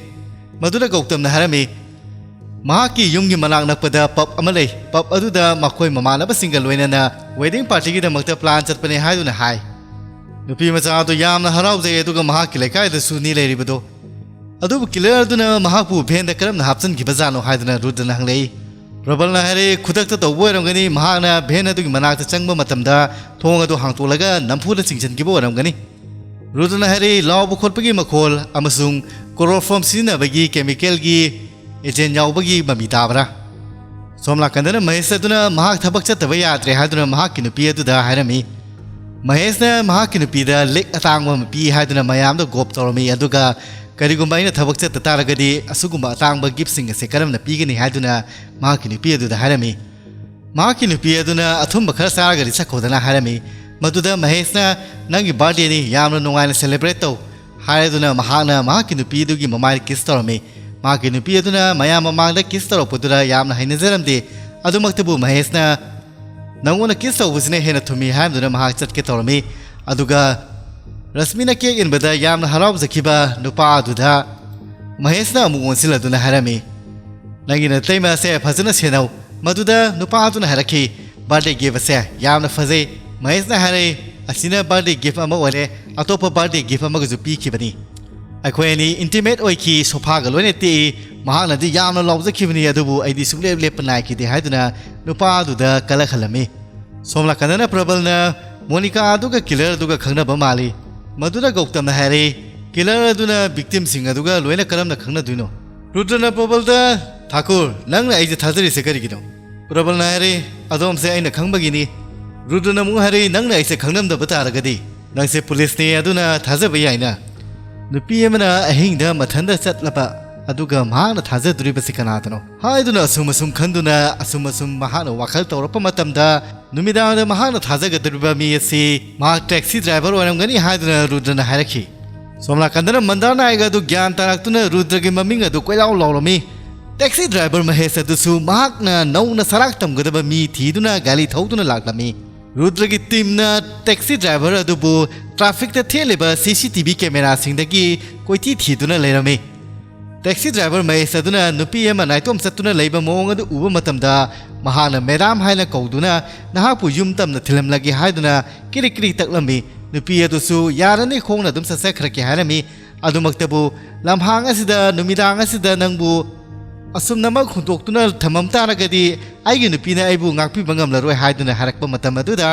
ꯃꯗꯨꯗ ꯒꯧꯇꯝꯅ ꯍꯥꯏꯔꯝꯃꯤ, ꯃꯍꯥꯛꯀꯤ ꯌꯨꯝꯒꯤ ꯃꯅꯥꯛ ꯅꯛꯄꯗ pub ꯑꯃ ꯂꯩ꯫ Pub ꯑꯗꯨꯗ ꯃꯈꯣꯏ ꯃꯃꯥꯟꯅꯕꯁꯤꯡꯒ ꯂꯣꯏꯅꯅ wedding partyꯒꯤꯗꯃꯛꯇ plan ꯆꯠꯄꯅꯦ ꯍꯥꯏꯗꯨꯅ ꯍꯥꯏ꯫ ꯅꯨꯄꯤ ꯃꯆꯥ ꯑꯗꯨ ꯌꯥꯝꯅ ꯍꯔꯥꯎꯖꯩ, ꯑꯗꯨꯒ ꯃꯍꯥꯛꯀꯤ ꯂꯩꯀꯥꯏꯗꯁꯨꯅꯤ ꯂꯩꯔꯤꯕꯗꯣ꯫ ꯑꯗꯨꯕꯨ killer ꯑꯗꯨꯅ ꯃꯍꯥꯛꯄꯨ vanꯗ ꯀꯔꯝꯅ ꯍꯥꯞꯆꯤꯟꯈꯤꯕꯖꯥꯠꯅꯣ ꯍꯥꯏꯗꯨꯅ ꯔꯨꯗ꯭ꯔꯅ ꯍꯪꯂꯛꯏ꯫ ꯄ꯭ꯔꯕꯜꯅ ꯍꯥꯏꯔꯛꯏ, ꯈꯨꯗꯛꯇ ꯇꯧꯕ ꯑꯣꯏꯔꯝꯒꯅꯤ꯫ ꯃꯍꯥꯛꯅ van ꯑꯗꯨꯒꯤ ꯃꯅꯥꯛꯇ ꯆꯪꯕ ꯃꯇꯝꯗ ꯊꯣꯡ ꯑꯗꯨ ꯍꯥꯡꯇꯣꯛꯂꯒ ꯅꯝꯐꯨꯗ ꯆꯤꯡꯁꯤꯟꯈꯤꯕ ꯑꯣꯏꯔꯝꯒꯅꯤ꯫ ꯔꯨꯗ꯭ꯔꯅ ꯍꯥꯏꯔꯛꯏ, ꯂꯥꯎꯕ ꯈꯣꯠꯄꯒꯤ ꯃꯈꯣꯜ ꯑꯃꯁꯨꯡ chloroform ꯁꯤꯖꯤꯟꯅꯕꯒꯤ chemicalꯒꯤ agent ꯌꯥꯎꯕꯒꯤ ꯃꯃꯤ ꯇꯥꯕ꯭ꯔꯥ? ꯁꯣꯝ ꯅꯥꯀꯟꯗꯅ ꯃꯍꯦꯁ ꯑꯗꯨꯅ ꯃꯍꯥꯛ ꯊꯕꯛ ꯆꯠꯇꯕ ꯌꯥꯗ꯭ꯔꯦ ꯍꯥꯏꯗꯨꯅ ꯃꯍꯥꯛꯀꯤ ꯅꯨꯄꯤ ꯑꯗꯨꯗ ꯍꯥꯏꯔꯝꯃꯤ꯫ ꯃꯍꯦꯁꯅ ꯃꯍꯥꯛꯀꯤ ꯅꯨꯄꯤꯗ ꯂꯤꯛ ꯑꯇꯥꯡꯕ ꯑꯃ ꯄꯤ ꯍꯥꯏꯗꯨꯅ ꯃꯌꯥꯝꯗ ꯒꯣꯞ ꯇꯧꯔꯝꯃꯤ, ꯑꯗꯨꯒ ꯀꯔꯤꯒꯨꯝꯕ ꯑꯩꯅ ꯊꯕꯛ ꯆꯠꯇ ꯇꯥꯔꯒꯗꯤ ꯑꯁꯤꯒꯨꯝꯕ ꯑꯇꯥꯡꯕ giftꯁꯤꯡ ꯑꯁꯦ ꯀꯔꯝꯅ ꯄꯤꯒꯅꯤ ꯍꯥꯏꯗꯨꯅ ꯃꯍꯥꯛꯀꯤ ꯅꯨꯄꯤ ꯑꯗꯨꯗ ꯍꯥꯏꯔꯝꯃꯤ꯫ ꯃꯍꯥꯛꯀꯤ ꯅꯨꯄꯤ ꯑꯗꯨꯅ ꯑꯊꯨꯝꯕ ꯈꯔ ꯆꯥꯔꯒꯗꯤ ꯆꯠꯈꯣꯗꯅ ꯍꯥꯏꯔꯝꯃꯤ꯫ ꯃꯗꯨꯗ ꯃꯍꯦꯁꯅ, "ꯅꯪꯒꯤ birthdayꯅꯤ, ꯌꯥꯝꯅ ꯅꯨꯡꯉꯥꯏꯅ celebrate ꯇꯧ" ꯍꯥꯏꯔꯗꯨꯅ ꯃꯍꯥꯛꯅ ꯃꯍꯥꯛꯀꯤ ꯅꯨꯄꯤ ꯑꯗꯨꯒꯤ ꯃꯃꯥꯏꯗ kiss ꯇꯧꯔꯝꯃꯤ꯫ ꯃꯍꯥꯛꯀꯤ ꯅꯨꯄꯤ ꯑꯗꯨꯅ ꯃꯌꯥꯝ ꯃꯃꯥꯡꯗ kiss ꯇꯧꯔꯛꯄꯗꯨꯗ ꯌꯥꯝꯅ ꯍꯩꯅꯖꯔꯝꯗꯦ꯫ ꯑꯗꯨꯃꯛꯇꯕꯨ ꯃꯍꯦꯁꯅ, "ꯅꯪꯉꯣꯟꯗ kiss ꯇꯧꯕꯁꯤꯅ ꯍꯦꯟꯅ ꯊꯨꯝꯃꯤ" ꯍꯥꯏꯔꯝꯗꯨꯅ ꯃꯍꯥꯛ ꯆꯠꯀꯦ ꯇꯧꯔꯝꯃꯤ꯫ ꯑꯗꯨꯒ ꯔꯁꯃꯤꯅ cake ꯏꯟꯕꯗ ꯌꯥꯝꯅ ꯍꯔꯥꯎꯖꯈꯤꯕ ꯅꯨꯄꯥ ꯑꯗꯨꯗ ꯃꯍꯦꯁꯅ ꯑꯃꯨꯛ ꯑꯣꯟꯁꯤꯜꯂꯗꯨꯅ ꯍꯥꯏꯔꯝꯃꯤ, "ꯅꯪꯒꯤ ꯅꯇꯩꯃ ꯑꯁꯦ ꯐꯖꯅ ꯁꯦꯟꯅꯧ"꯫ ꯃꯗꯨꯗ ꯅꯨꯄꯥ ꯑꯗꯨꯅ ꯍꯥꯏꯔꯛꯈꯤ, "Birthday gift ꯑꯁꯦ ꯌꯥꯝꯅ ꯐꯖꯩ"꯫ ꯃꯍꯦꯁꯅ ꯍꯥꯏꯔꯛꯏ, "ꯑꯁꯤꯅ birthday gift ꯑꯃ ꯑꯣꯏꯔꯦ, ꯑꯇꯣꯞꯄ birthday gift ꯑꯃꯒꯁꯨ ꯄꯤꯈꯤꯕꯅꯤ꯫ ꯑꯩꯈꯣꯏ ꯑꯅꯤ intimate ꯑꯣꯏꯈꯤ, sofaꯒ ꯂꯣꯏꯅ ꯇꯦꯛꯏ꯫ ꯃꯍꯥꯛꯅꯗꯤ ꯌꯥꯝꯅ ꯂꯥꯎꯖꯈꯤꯕꯅꯤ, ꯑꯗꯨꯕꯨ ꯑꯩꯗꯤ ꯁꯨꯡꯂꯦꯞ ꯂꯦꯞꯄ ꯅꯥꯏꯈꯤꯗꯦ" ꯍꯥꯏꯗꯨꯅ ꯅꯨꯄꯥ ꯑꯗꯨꯗ ꯀꯜꯂꯛꯍꯜꯂꯝꯃꯤ꯫ ꯁꯣꯝ ꯅꯥꯀꯟꯗꯅ ꯄ꯭ꯔꯕꯜꯅ ꯃꯣꯅꯤꯀꯥ ꯑꯗꯨꯒ killer ꯑꯗꯨꯒ ꯈꯪꯅꯕ ꯃꯥꯜꯂꯤ꯫ ꯃꯗꯨꯗ ꯒꯧꯇꯝꯅ ꯍꯥꯏꯔꯛꯏ, ꯀꯤꯂꯔ ꯑꯗꯨꯅ ꯚꯤꯛꯇꯤꯝꯁꯤꯡ ꯑꯗꯨꯒ ꯂꯣꯏꯅ ꯀꯔꯝꯅ ꯈꯪꯅꯗꯣꯏꯅꯣ? ꯔꯨꯗ꯭ꯔꯅ ꯄ꯭ꯔꯕꯜꯗ, "ꯊꯥꯀꯨꯔ, ꯅꯪꯅ ꯑꯩꯁꯦ ꯊꯥꯖꯔꯤꯁꯦ ꯀꯔꯤꯒꯤꯅꯣ?" ꯄ꯭ꯔꯕꯜꯅ ꯍꯥꯏꯔꯦ, "ꯑꯗꯣꯝꯁꯦ ꯑꯩꯅ ꯈꯪꯕꯒꯤꯅꯤ꯫" ꯔꯨꯗ꯭ꯔꯅ ꯑꯃꯨꯛ ꯍꯥꯏꯔꯦ, "ꯅꯪꯅ ꯑꯩꯁꯦ ꯈꯪꯂꯝꯗꯕ ꯇꯥꯔꯒꯗꯤ ꯅꯪꯁꯦ ꯄꯨꯂꯤꯁꯅꯤ, ꯑꯗꯨꯅ ꯊꯥꯖꯕ ꯌꯥꯏꯅ?" ꯅꯨꯄꯤ ꯑꯃꯅ ꯑꯍꯤꯡꯗ ꯃꯊꯟꯇ ꯆꯠꯂꯕ ꯑꯗꯨꯒ ꯃꯍꯥꯛꯅ ꯊꯥꯖꯗꯣꯔꯤꯕꯁꯤ ꯀꯅꯥꯗꯅꯣ ꯍꯥꯏꯗꯨꯅ ꯑꯁꯨꯝ ꯑꯁꯨꯝ ꯈꯟꯗꯨꯅ ꯑꯁꯨꯝ ꯑꯁꯨꯝ ꯃꯍꯥꯛꯅ ꯋꯥꯈꯜ ꯇꯧꯔꯛꯄ ꯃꯇꯝꯗ, ꯅꯨꯃꯤꯗꯥꯡꯗ ꯃꯍꯥꯛꯅ ꯊꯥꯖꯒꯗꯧꯔꯤꯕ ꯃꯤ ꯑꯁꯤ ꯃꯍꯥꯛ ꯇꯦꯛꯁꯤ ꯗ꯭ꯔꯥꯏꯚꯔ ꯑꯣꯏꯔꯝꯒꯅꯤ ꯍꯥꯏꯗꯨꯅ ꯔꯨꯗ꯭ꯔꯅ ꯍꯥꯏꯔꯛꯈꯤ꯫ ꯁꯣꯝ ꯅꯥꯀꯟꯗꯅ ꯃꯟꯗꯥꯔ ꯅꯥꯏꯛ ꯑꯗꯨ ꯒ꯭ꯌꯥꯟ ꯇꯥꯔꯛꯇꯨꯅ ꯔꯨꯗ꯭ꯔꯒꯤ ꯃꯃꯤꯡ ꯑꯗꯨ ꯀꯣꯏꯂꯥꯎ ꯂꯥꯎꯔꯝꯃꯤ꯫ ꯇꯦꯛꯁꯤ ꯗ꯭ꯔꯥꯏꯚꯔ ꯃꯍꯦꯁ ꯑꯗꯨꯁꯨ ꯃꯍꯥꯛꯅ ꯅꯧꯅ ꯁꯔꯥꯛ ꯇꯝꯒꯗꯕ ꯃꯤ ꯊꯤꯗꯨꯅ ꯒꯥꯔꯤ ꯊꯧꯗꯨꯅ ꯂꯥꯛꯂꯝꯃꯤ꯫ ꯔꯨꯗ꯭ꯔꯒꯤ ꯇꯤꯝꯅ ꯇꯦꯛꯁꯤ ꯗ꯭ꯔꯥꯏꯚꯔ ꯑꯗꯨꯕꯨ ꯇ꯭ꯔꯥꯐꯤꯛꯇ ꯊꯦꯠꯂꯤꯕ ꯁꯤ ꯁꯤ ꯇꯤ ꯚꯤ ꯀꯦꯃꯦꯔꯥꯁꯤꯡꯗꯒꯤ ꯀꯣꯏꯊꯤ ꯊꯤꯗꯨꯅ ꯂꯩꯔꯝꯃꯤ꯫ ꯇꯦꯛꯁꯤ ꯗ꯭ꯔꯥꯏꯚꯔ ꯃꯍꯦꯁ ꯑꯗꯨꯅ ꯅꯨꯄꯤ ꯑꯃ ꯅꯥꯏꯇꯣꯝ ꯆꯠꯇꯨꯅ ꯂꯩꯕ ꯃꯑꯣꯡ ꯑꯗꯨ ꯎꯕ ꯃꯇꯝꯗ, ꯃꯍꯥꯛꯅ "ꯃꯦꯗꯥꯝ" ꯍꯥꯏꯅ ꯀꯧꯗꯨꯅ, "ꯅꯍꯥꯛꯄꯨ ꯌꯨꯝ ꯇꯝꯅ ꯊꯤꯜꯂꯝꯂꯒꯦ" ꯍꯥꯏꯗꯨꯅ ꯀꯤꯔꯤꯛ ꯀꯤꯔꯤꯛ ꯇꯛꯂꯝꯃꯤ꯫ ꯅꯨꯄꯤ ꯑꯗꯨꯁꯨ "ꯌꯥꯔꯅꯤ, ꯈꯣꯡꯅ ꯑꯗꯨꯝ ꯆꯠꯆꯈ꯭ꯔꯒꯦ" ꯍꯥꯏꯔꯝꯃꯤ꯫ ꯑꯗꯨꯃꯛꯇꯕꯨ, "ꯂꯝꯍꯥꯡ ꯑꯁꯤꯗ ꯅꯨꯃꯤꯗꯥꯡ ꯑꯁꯤꯗ ꯅꯪꯕꯨ ꯑꯁꯨꯝꯅꯃꯛ ꯍꯨꯟꯗꯣꯛꯇꯨꯅ ꯊꯝꯃꯝ ꯇꯥꯔꯒꯗꯤ, ꯑꯩꯒꯤ ꯅꯨꯄꯤꯅ ꯑꯩꯕꯨ ꯉꯥꯛꯄꯤꯕ ꯉꯝꯂꯔꯣꯏ" ꯍꯥꯏꯗꯨꯅ ꯍꯥꯏꯔꯛꯄ ꯃꯇꯝ ꯑꯗꯨꯗ,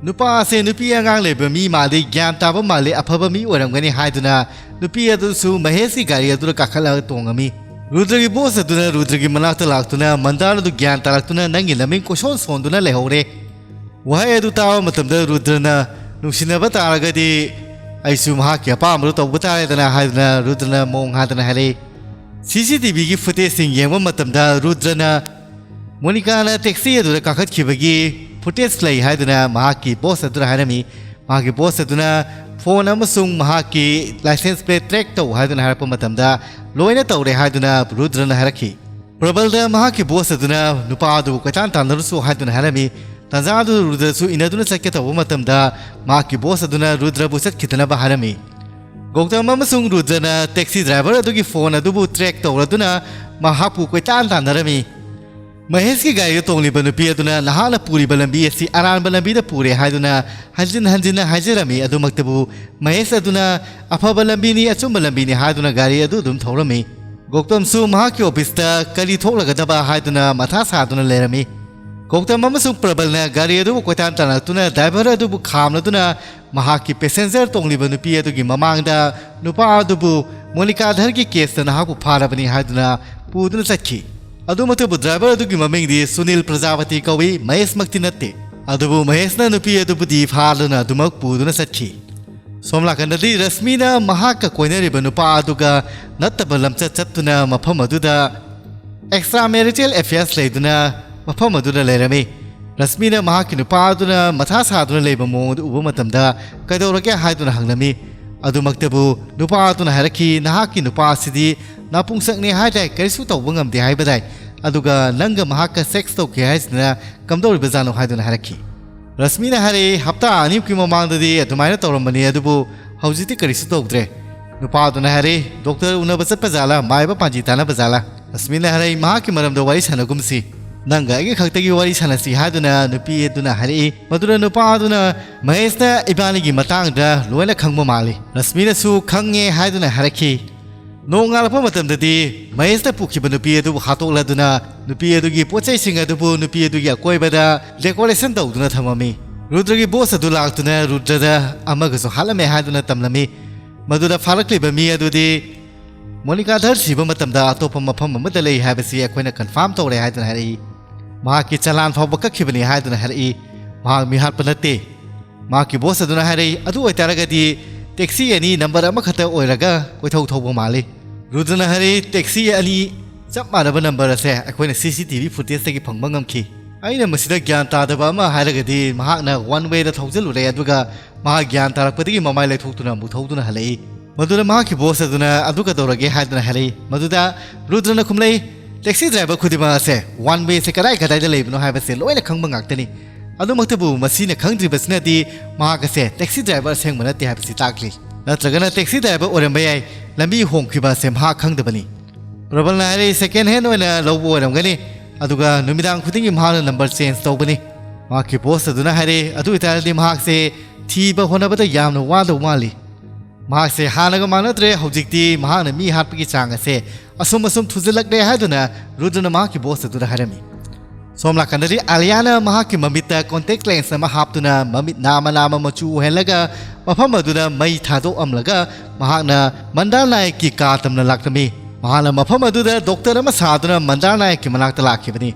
ꯅꯨꯄꯥ ꯑꯁꯦ ꯅꯨꯄꯤ ꯑꯉꯥꯡ ꯂꯩꯕ ꯃꯤ ꯃꯥꯜꯂꯤ, ꯒ꯭ꯌꯥꯟ ꯇꯥꯕ ꯃꯥꯜꯂꯤ, ꯑꯐꯕ ꯃꯤ ꯑꯣꯏꯔꯝꯒꯅꯤ ꯍꯥꯏꯗꯨꯅ ꯅꯨꯄꯤ ꯑꯗꯨꯁꯨ ꯃꯍꯦꯁꯀꯤ ꯒꯥꯔꯤ ꯑꯗꯨꯗ ꯀꯥꯈꯠꯂꯒ ꯇꯣꯡꯉꯝꯃꯤ꯫ ꯔꯨꯗ꯭ꯔꯒꯤ ꯕꯣꯁ ꯑꯗꯨꯅ ꯔꯨꯗ꯭ꯔꯒꯤ ꯃꯅꯥꯛꯇ ꯂꯥꯛꯇꯨꯅ ꯃꯟꯗꯥꯔ ꯑꯗꯨ ꯒ꯭ꯌꯥꯟ ꯇꯥꯔꯛꯇꯨꯅ ꯅꯪꯒꯤ ꯂꯃꯤꯡ ꯀꯣꯏꯁꯣꯟ ꯁꯣꯟꯗꯨꯅ ꯂꯩꯍꯧꯔꯦ꯫ ꯋꯥꯍꯩ ꯑꯗꯨ ꯇꯥꯕ ꯃꯇꯝꯗ ꯔꯨꯗ꯭ꯔꯅ, "ꯅꯨꯡꯁꯤꯅꯕ ꯇꯥꯔꯒꯗꯤ ꯑꯩꯁꯨ ꯃꯍꯥꯛꯀꯤ ꯑꯄꯥꯝꯕꯗꯨ ꯇꯧꯕ ꯇꯥꯔꯦꯗꯅ" ꯍꯥꯏꯗꯨꯅ ꯔꯨꯗ꯭ꯔꯅ ꯃꯑꯣꯡ ꯍꯥꯗꯅ ꯍꯥꯏꯔꯛꯏ꯫ ꯁꯤ ꯁꯤ ꯇꯤ ꯚꯤꯒꯤ ꯐꯨꯇꯦꯖꯁꯤꯡ ꯌꯦꯡꯕ ꯃꯇꯝꯗ ꯔꯨꯗ꯭ꯔꯅ ꯃꯣꯅꯤꯀꯥꯅ ꯇꯦꯛꯁꯤ ꯑꯗꯨꯗ ꯀꯥꯈꯠꯈꯤꯕꯒꯤ ꯐꯨꯇꯦꯖ ꯂꯩ ꯍꯥꯏꯗꯨꯅ ꯃꯍꯥꯛꯀꯤ ꯕꯣꯁ ꯑꯗꯨꯗ ꯍꯥꯏꯔꯝꯃꯤ꯫ ꯃꯍꯥꯛꯀꯤ ꯕꯣꯁ ꯑꯗꯨꯅ ꯐꯣꯟ ꯑꯃꯁꯨꯡ ꯃꯍꯥꯛꯀꯤ ꯂꯥꯏꯁꯦꯟꯁ ꯄ꯭ꯂꯦꯠ ꯇ꯭ꯔꯦꯛ ꯇꯧ ꯍꯥꯏꯗꯨꯅ ꯍꯥꯏꯔꯛꯄ ꯃꯇꯝꯗ, "ꯂꯣꯏꯅ ꯇꯧꯔꯦ" ꯍꯥꯏꯗꯨꯅ ꯔꯨꯗ꯭ꯔꯅ ꯍꯥꯏꯔꯛꯈꯤ꯫ ꯄ꯭ꯔꯕꯜꯗ ꯃꯍꯥꯛꯀꯤ ꯕꯣꯁ ꯑꯗꯨꯅ ꯅꯨꯄꯥ ꯑꯗꯨꯕꯨ ꯀꯣꯏꯇꯥꯟ ꯇꯥꯟꯅꯔꯨꯁꯨ ꯍꯥꯏꯗꯨꯅ ꯍꯥꯏꯔꯝꯃꯤ꯫ ꯇꯥꯟꯖꯥ ꯑꯗꯨ ꯔꯨꯗ꯭ꯔꯁꯨ ꯏꯟꯅꯗꯨꯅ ꯆꯠꯀꯦ ꯇꯧꯕ ꯃꯇꯝꯗ, ꯃꯍꯥꯛꯀꯤ ꯕꯣꯁ ꯑꯗꯨꯅ ꯔꯨꯗ꯭ꯔꯕꯨ ꯆꯠꯈꯤꯗꯅꯕ ꯍꯥꯏꯔꯝꯃꯤ꯫ ꯒꯧꯇꯝ ꯑꯃꯁꯨꯡ ꯔꯨꯗ꯭ꯔꯅ ꯇꯦꯛꯁꯤ ꯗ꯭ꯔꯥꯏꯚꯔ ꯑꯗꯨꯒꯤ ꯐꯣꯟ ꯑꯗꯨꯕꯨ ꯇ꯭ꯔꯦꯛ ꯇꯧꯔꯗꯨꯅ ꯃꯍꯥꯛꯄꯨ ꯀꯣꯏꯇꯥꯟ ꯇꯥꯟꯅꯔꯝꯃꯤ꯫ ꯃꯍꯦꯁꯀꯤ ꯒꯥꯔꯤꯗ ꯇꯣꯡꯂꯤꯕ ꯅꯨꯄꯤ ꯑꯗꯨꯅ ꯅꯍꯥꯛꯅ ꯄꯨꯔꯤꯕ ꯂꯝꯕꯤ ꯑꯁꯤ ꯑꯔꯥꯟꯕ ꯂꯝꯕꯤꯗ ꯄꯨꯔꯦ ꯍꯥꯏꯗꯨꯅ ꯍꯟꯖꯤꯟ ꯍꯟꯖꯤꯟꯅ ꯍꯥꯏꯖꯔꯝꯃꯤ꯫ ꯑꯗꯨꯃꯛꯇꯕꯨ ꯃꯍꯦꯁ ꯑꯗꯨꯅ ꯑꯐꯕ ꯂꯝꯕꯤꯅꯤ, ꯑꯆꯨꯝꯕ ꯂꯝꯕꯤꯅꯤ ꯍꯥꯏꯗꯨꯅ ꯒꯥꯔꯤ ꯑꯗꯨ ꯑꯗꯨꯝ ꯊꯧꯔꯝꯃꯤ꯫ ꯒꯧꯇꯝꯁꯨ ꯃꯍꯥꯛꯀꯤ ꯑꯣꯐꯤꯁꯇ ꯀꯔꯤ ꯊꯣꯛꯂꯒꯗꯕ ꯍꯥꯏꯗꯨꯅ ꯃꯊꯥ ꯁꯥꯗꯨꯅ ꯂꯩꯔꯝꯃꯤ꯫ ꯒꯧꯇꯝ ꯑꯃꯁꯨꯡ ꯄ꯭ꯔꯕꯜꯅ ꯒꯥꯔꯤ ꯑꯗꯨꯕꯨ ꯀꯣꯏꯇꯥꯟ ꯇꯥꯟꯅꯔꯛꯇꯨꯅ ꯗ꯭ꯔꯥꯏꯚꯔ ꯑꯗꯨꯕꯨ ꯈꯥꯝꯂꯗꯨꯅ ꯃꯍꯥꯛꯀꯤ ꯄꯦꯁꯦꯟꯖꯔ ꯇꯣꯡꯂꯤꯕ ꯅꯨꯄꯤ ꯑꯗꯨꯒꯤ ꯃꯃꯥꯡꯗ ꯅꯨꯄꯥ ꯑꯗꯨꯕꯨ ꯃꯣꯅꯤꯀꯥ ꯙꯔꯒꯤ ꯀꯦꯁꯇ ꯅꯍꯥꯛꯄꯨ ꯐꯥꯔꯕꯅꯤ ꯍꯥꯏꯗꯨꯅ ꯄꯨꯗꯨꯅ ꯆꯠꯈꯤ꯫ ꯑꯗꯨꯃꯛꯇꯕꯨ ꯗ꯭ꯔꯥꯏꯚꯔ ꯑꯗꯨꯒꯤ ꯃꯃꯤꯡꯗꯤ ꯁꯨꯅꯤꯜ ꯄ꯭ꯔꯖꯥꯄꯇꯤ ꯀꯧꯏ, ꯃꯍꯦꯁꯃꯛꯇꯤ ꯅꯠꯇꯦ꯫ ꯑꯗꯨꯕꯨ ꯃꯍꯦꯁꯅ ꯅꯨꯄꯤ ꯑꯗꯨꯕꯨꯗꯤ ꯐꯥꯗꯨꯅ ꯑꯗꯨꯃꯛ ꯄꯨꯗꯨꯅ ꯆꯠꯈꯤ꯫ ꯁꯣꯝ ꯅꯥꯀꯟꯗꯗꯤ ꯔꯁꯃꯤꯅ ꯃꯍꯥꯛꯀ ꯀꯣꯏꯅꯔꯤꯕ ꯅꯨꯄꯥ ꯑꯗꯨꯒ ꯅꯠꯇꯕ ꯂꯝꯆꯠ ꯆꯠꯇꯨꯅ ꯃꯐꯝ ꯑꯗꯨꯗ ꯑꯦꯛꯁꯇ꯭ꯔꯥ ꯃꯦꯔꯤꯇꯦꯜ ꯑꯦꯐꯤꯌꯔꯁ ꯂꯩꯗꯨꯅ ꯃꯐꯝ ꯑꯗꯨꯗ ꯂꯩꯔꯝꯃꯤ꯫ ꯔꯁꯃꯤꯅ ꯃꯍꯥꯛꯀꯤ ꯅꯨꯄꯥ ꯑꯗꯨꯅ ꯃꯊꯥ ꯁꯥꯗꯨꯅ ꯂꯩꯕ ꯃꯑꯣꯡ ꯑꯗꯨ ꯎꯕ ꯃꯇꯝꯗ "ꯀꯩꯗꯧꯔꯒꯦ?" ꯍꯥꯏꯗꯨꯅ ꯍꯪꯂꯝꯃꯤ꯫ ꯑꯗꯨꯃꯛꯇꯕꯨ ꯅꯨꯄꯥ ꯑꯗꯨꯅ ꯍꯥꯏꯔꯛꯈꯤ, "ꯅꯍꯥꯛꯀꯤ ꯅꯨꯄꯥ ꯑꯁꯤꯗꯤ ꯅꯄꯨꯡꯁꯛꯅꯤ ꯍꯥꯏꯗꯥꯏ, ꯀꯔꯤꯁꯨ ꯇꯧꯕ ꯉꯝꯗꯦ ꯍꯥꯏꯕꯗꯥꯏ, ꯑꯗꯨꯒ ꯅꯪꯒ ꯃꯍꯥꯛꯀ ꯁꯦꯛꯁ ꯇꯧꯈꯤ ꯍꯥꯏꯁꯤꯅ ꯀꯝꯗꯧꯔꯤꯕꯖꯥꯠꯅꯣ?" ꯍꯥꯏꯗꯨꯅ ꯍꯥꯏꯔꯛꯈꯤ꯫ ꯔꯁꯃꯤꯅ ꯍꯥꯏꯔꯛꯏ, "ꯍꯞꯇꯥ ꯑꯅꯤꯃꯨꯛꯀꯤ ꯃꯃꯥꯡꯗꯗꯤ ꯑꯗꯨꯃꯥꯏꯅ ꯇꯧꯔꯝꯕꯅꯤ, ꯑꯗꯨꯕꯨ ꯍꯧꯖꯤꯛꯇꯤ ꯀꯔꯤꯁꯨ ꯇꯧꯗ꯭ꯔꯦ꯫" ꯅꯨꯄꯥ ꯑꯗꯨꯅ ꯍꯥꯏꯔꯛꯏ, "ꯗꯣꯛꯇꯔ ꯎꯅꯕ ꯆꯠꯄ ꯖꯥꯠꯂꯥ, ꯃꯥꯏꯕ ꯄꯥꯟꯖꯤ ꯇꯥꯟꯅꯕ ꯖꯥꯠꯂꯥ?" ꯔꯁꯃꯤꯅ ꯍꯥꯏꯔꯛꯏ, "ꯃꯍꯥꯛꯀꯤ ꯃꯔꯝꯗ ꯋꯥꯔꯤ ꯁꯥꯟꯅꯒꯨꯝꯁꯤ, ꯅꯪꯒ ꯑꯩꯒꯤ ꯈꯛꯇꯒꯤ ꯋꯥꯔꯤ ꯁꯥꯟꯅꯁꯤ" ꯍꯥꯏꯗꯨꯅ ꯅꯨꯄꯤ ꯑꯗꯨꯅ ꯍꯥꯏꯔꯛꯏ꯫ ꯃꯗꯨꯗ ꯅꯨꯄꯥ ꯑꯗꯨꯅ ꯃꯍꯦꯁꯅ ꯏꯕꯥꯅꯤꯒꯤ ꯃꯇꯥꯡꯗ ꯂꯣꯏꯅ ꯈꯪꯕ ꯃꯥꯜꯂꯤ꯫ ꯔꯁꯃꯤꯅꯁꯨ ꯈꯪꯉꯦ ꯍꯥꯏꯗꯨꯅ ꯍꯥꯏꯔꯛꯈꯤ꯫ ꯅꯣꯡꯉꯥꯜꯂꯛꯄ ꯃꯇꯝꯗꯗꯤ ꯃꯍꯦꯁꯅ ꯄꯨꯈꯤꯕ ꯅꯨꯄꯤ ꯑꯗꯨꯕꯨ ꯍꯥꯠꯇꯣꯛꯂꯗꯨꯅ ꯅꯨꯄꯤ ꯑꯗꯨꯒꯤ ꯄꯣꯠ ꯆꯩꯁꯤꯡ ꯑꯗꯨꯕꯨ ꯅꯨꯄꯤ ꯑꯗꯨꯒꯤ ꯑꯀꯣꯏꯕꯗ ꯗꯦꯀꯣꯔꯦꯁꯟ ꯇꯧꯗꯨꯅ ꯊꯝꯃꯝꯃꯤ꯫ ꯔꯨꯗ꯭ꯔꯒꯤ ꯕꯣꯁ ꯑꯗꯨ ꯂꯥꯛꯇꯨꯅ ꯔꯨꯗ꯭ꯔꯗ ꯑꯃꯒꯁꯨ ꯍꯥꯠꯂꯝꯃꯦ ꯍꯥꯏꯗꯨꯅ ꯇꯝꯂꯝꯃꯤ꯫ ꯃꯗꯨꯗ ꯐꯥꯔꯛꯂꯤꯕ ꯃꯤ ꯑꯗꯨꯗꯤ ꯃꯣꯅꯤꯀꯥ ꯙꯔ ꯁꯤꯕ ꯃꯇꯝꯗ ꯑꯇꯣꯞꯄ ꯃꯐꯝ ꯑꯃꯗ ꯂꯩ ꯍꯥꯏꯕꯁꯤ ꯑꯩꯈꯣꯏꯅ ꯀꯟꯐꯥꯔꯝ ꯇꯧꯔꯦ ꯍꯥꯏꯗꯨꯅ ꯍꯥꯏꯔꯛꯏ꯫ ꯃꯍꯥꯛꯀꯤ ꯆꯂꯥꯟ ꯐꯥꯎꯕ ꯀꯛꯈꯤꯕꯅꯤ ꯍꯥꯏꯗꯨꯅ ꯍꯥꯏꯔꯛꯏ꯫ ꯃꯍꯥꯛ ꯃꯤꯍꯥꯠꯄ ꯅꯠꯇꯦ꯫ ꯃꯍꯥꯛꯀꯤ ꯕꯣꯁ ꯑꯗꯨꯅ ꯍꯥꯏꯔꯛꯏ, "ꯑꯗꯨ ꯑꯣꯏꯇꯥꯔꯒꯗꯤ ꯇꯦꯛꯁꯤ ꯑꯅꯤ ꯅꯝꯕꯔ ꯑꯃꯈꯛꯇ ꯑꯣꯏꯔꯒ ꯀꯣꯏꯊꯧ ꯊꯧꯕ ꯃꯥꯜꯂꯤ꯫" ꯔꯨꯗ꯭ꯔꯅ ꯍꯥꯏꯔꯛꯏ, "ꯇꯦꯛꯁꯤ ꯑꯅꯤ ꯆꯞ ꯃꯥꯟꯅꯕ ꯅꯝꯕꯔ ꯑꯁꯦ ꯑꯩꯈꯣꯏꯅ ꯁꯤ ꯁꯤ ꯇꯤ ꯚꯤ ꯐꯨꯇꯦꯖꯇꯒꯤ ꯐꯪꯕ ꯉꯝꯈꯤ꯫ ꯑꯩꯅ ꯃꯁꯤꯗ ꯒ꯭ꯌꯥꯟ ꯇꯥꯗꯕ ꯑꯃ ꯍꯥꯏꯔꯒꯗꯤ ꯃꯍꯥꯛꯅ ꯋꯥꯟ ꯋꯦꯗ ꯊꯧꯖꯤꯜꯂꯨꯔꯦ, ꯑꯗꯨꯒ ꯃꯍꯥꯛ ꯒ꯭ꯌꯥꯟ ꯇꯥꯔꯛꯄꯗꯒꯤ ꯃꯃꯥꯏ ꯂꯩꯊꯣꯛꯇꯨꯅ ꯑꯃꯨꯛ ꯊꯧꯗꯨꯅ ꯍꯜꯂꯛꯏ꯫" ꯃꯗꯨꯗ ꯃꯍꯥꯛꯀꯤ ꯕꯣꯁ ꯑꯗꯨꯅ, "ꯑꯗꯨ ꯀꯩꯗꯧꯔꯒꯦ?" ꯍꯥꯏꯗꯨꯅ ꯍꯥꯏꯔꯛꯏ꯫ ꯃꯗꯨꯗ ꯔꯨꯗ꯭ꯔꯅ ꯈꯨꯝꯂꯛꯏ, "ꯇꯦꯛꯁꯤ ꯗ꯭ꯔꯥꯏꯚꯔ ꯈꯨꯗꯤꯡꯃꯛ ꯑꯁꯦ ꯋꯥꯟ ꯋꯦꯁꯦ ꯀꯗꯥꯏ ꯀꯗꯥꯏꯗ ꯂꯩꯕꯅꯣ ꯍꯥꯏꯕꯁꯦ ꯂꯣꯏꯅ ꯈꯪꯕ ꯉꯥꯛꯇꯅꯤ꯫ ꯑꯗꯨꯃꯛꯇꯕꯨ ꯃꯁꯤꯅ ꯈꯪꯗ꯭ꯔꯤꯕꯁꯤꯅꯗꯤ ꯃꯍꯥꯛ ꯑꯁꯦ ꯇꯦꯛꯁꯤ ꯗ꯭ꯔꯥꯏꯚꯔ ꯑꯁꯦꯡꯕ ꯅꯠꯇꯦ ꯍꯥꯏꯕꯁꯤ ꯇꯥꯛꯂꯤ꯫ ꯅꯠꯇ꯭ꯔꯒꯅ ꯇꯦꯛꯁꯤ ꯗ꯭ꯔꯥꯏꯚꯔ ꯑꯣꯏꯔꯝꯕ ꯌꯥꯏ, ꯂꯝꯕꯤ ꯍꯣꯡꯈꯤꯕ ꯑꯁꯦ ꯃꯍꯥꯛ ꯈꯪꯗꯕꯅꯤ꯫" ꯄ꯭ꯔꯕꯜꯅ ꯍꯥꯏꯔꯛꯏ, "ꯁꯦꯀꯦꯟ ꯍꯦꯟ ꯑꯣꯏꯅ ꯂꯧꯕ ꯑꯣꯏꯔꯝꯒꯅꯤ, ꯑꯗꯨꯒ ꯅꯨꯃꯤꯗꯥꯡ ꯈꯨꯗꯤꯡꯒꯤ ꯃꯍꯥꯛꯅ ꯅꯝꯕꯔ ꯆꯦꯟꯖ ꯇꯧꯕꯅꯤ꯫" ꯃꯍꯥꯛꯀꯤ ꯕꯣꯁ ꯑꯗꯨꯅ ꯍꯥꯏꯔꯛꯏ, "ꯑꯗꯨ ꯑꯣꯏꯇꯥꯔꯗꯤ ꯃꯍꯥꯛꯁꯦ ꯊꯤꯕ ꯍꯣꯠꯅꯕꯗ ꯌꯥꯝꯅ ꯋꯥꯗꯧ ꯃꯥꯜꯂꯤ꯫ ꯃꯍꯥꯛꯁꯦ ꯍꯥꯟꯅꯒ ꯃꯥꯟꯅꯗ꯭ꯔꯦ, ꯍꯧꯖꯤꯛꯇꯤ ꯃꯍꯥꯛꯅ ꯃꯤ ꯍꯥꯠꯄꯒꯤ ꯆꯥꯡ ꯑꯁꯦ ꯑꯁꯨꯝ ꯑꯁꯨꯝ ꯊꯨꯖꯤꯜꯂꯛꯂꯦ" ꯍꯥꯏꯗꯨꯅ ꯔꯨꯗ꯭ꯔꯅ ꯃꯍꯥꯛꯀꯤ ꯕꯣꯁ ꯑꯗꯨꯗ ꯍꯥꯏꯔꯝꯃꯤ꯫ ꯁꯣꯝ ꯅꯥꯀꯟꯗꯗꯤ ꯑꯥꯂꯤꯌꯥꯅ ꯃꯍꯥꯛꯀꯤ ꯃꯃꯤꯠꯇ contact lens ꯑꯃ ꯍꯥꯞꯇꯨꯅ ꯃꯃꯤꯠ ꯅꯥꯝꯃ ꯅꯥꯝꯃ ꯃꯆꯨ ꯑꯣꯏꯍꯜꯂꯒ ꯃꯐꯝ ꯑꯗꯨꯗ ꯃꯩ ꯊꯥꯗꯣꯛꯑꯝꯂꯒ ꯃꯍꯥꯛꯅ ꯃꯟꯗꯥꯔ ꯅꯥꯌꯛꯀꯤ ꯀꯥ ꯇꯝꯅ ꯂꯥꯛꯂꯝꯃꯤ꯫ ꯃꯍꯥꯛꯅ ꯃꯐꯝ ꯑꯗꯨꯗ ꯗꯣꯛꯇꯔ ꯑꯃ ꯁꯥꯗꯨꯅ ꯃꯟꯗꯥꯔ ꯅꯥꯌꯛꯀꯤ ꯃꯅꯥꯛꯇ ꯂꯥꯛꯈꯤꯕꯅꯤ꯫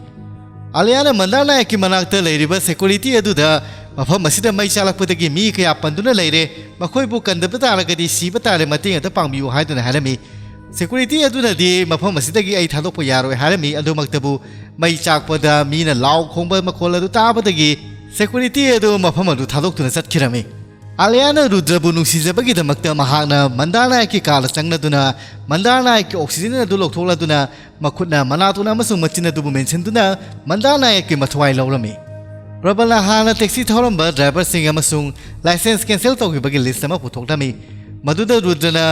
ꯑꯥꯂꯤꯌꯥꯅ ꯃꯟꯗꯥꯔ ꯅꯥꯌꯛꯀꯤ ꯃꯅꯥꯛꯇ ꯂꯩꯔꯤꯕ security ꯑꯗꯨꯗ ꯃꯐꯝ ꯑꯁꯤꯗ ꯃꯩ ꯆꯥꯛꯂꯛꯄꯗꯒꯤ ꯃꯤ ꯀꯌꯥ ꯄꯟꯗꯨꯅ ꯂꯩꯔꯦ, ꯃꯈꯣꯏꯕꯨ ꯀꯟꯗꯕ ꯇꯥꯔꯒꯗꯤ ꯁꯤꯕ ꯇꯥꯔꯦ, ꯃꯇꯦꯡ ꯑꯗꯨ ꯄꯥꯡꯕꯤꯌꯨ ꯍꯥꯏꯗꯨꯅ ꯍꯥꯏꯔꯝꯃꯤ꯫ Security ꯑꯗꯨꯅꯗꯤ ꯃꯐꯝ ꯑꯁꯤꯗꯒꯤ ꯑꯩ ꯊꯥꯗꯣꯛꯄ ꯌꯥꯔꯣꯏ ꯍꯥꯏꯔꯝꯃꯤ꯫ ꯑꯗꯨꯃꯛꯇꯕꯨ ꯃꯩ ꯆꯥꯛꯄꯗ ꯃꯤꯅ ꯂꯥꯎ ꯈꯣꯡꯕ ꯃꯈꯣꯜ ꯑꯗꯨ ꯇꯥꯕꯗꯒꯤ security ꯑꯗꯨ ꯃꯐꯝ ꯑꯗꯨ ꯊꯥꯗꯣꯛꯇꯨꯅ ꯆꯠꯈꯤꯔꯝꯃꯤ꯫ ꯑꯥꯂꯤꯌꯥꯅ ꯔꯨꯗ꯭ꯔꯕꯨ ꯅꯨꯡꯁꯤꯖꯕꯒꯤꯗꯃꯛꯇ ꯃꯍꯥꯛꯅ ꯃꯟꯗꯥꯔ ꯅꯥꯌꯛꯀꯤ ꯀꯥꯗ ꯆꯪꯂꯗꯨꯅ ꯃꯟꯗꯥꯔ ꯅꯥꯌꯛꯀꯤ oxygen ꯑꯗꯨ ꯂꯧꯊꯣꯛꯂꯗꯨꯅ ꯃꯈꯨꯠꯅ ꯃꯅꯥꯇꯣꯟ ꯑꯃꯁꯨꯡ ꯃꯆꯤꯟ ꯑꯗꯨꯕꯨ ꯃꯦꯟꯁꯤꯟꯗꯨꯅ ꯃꯟꯗꯥꯔ ꯅꯥꯌꯛꯀꯤ ꯃꯊꯋꯥꯏ ꯂꯧꯔꯝꯃꯤ꯫ ꯄ꯭ꯔꯕꯜꯅ ꯍꯥꯟꯅ taxi ꯊꯧꯔꯝꯕ driverꯁꯤꯡ ꯑꯃꯁꯨꯡ license cancel ꯇꯧꯈꯤꯕꯒꯤ list ꯑꯃ ꯄꯨꯊꯣꯛꯂꯝꯃꯤ꯫ ꯃꯗꯨꯗ ꯔꯨꯗ꯭ꯔꯅ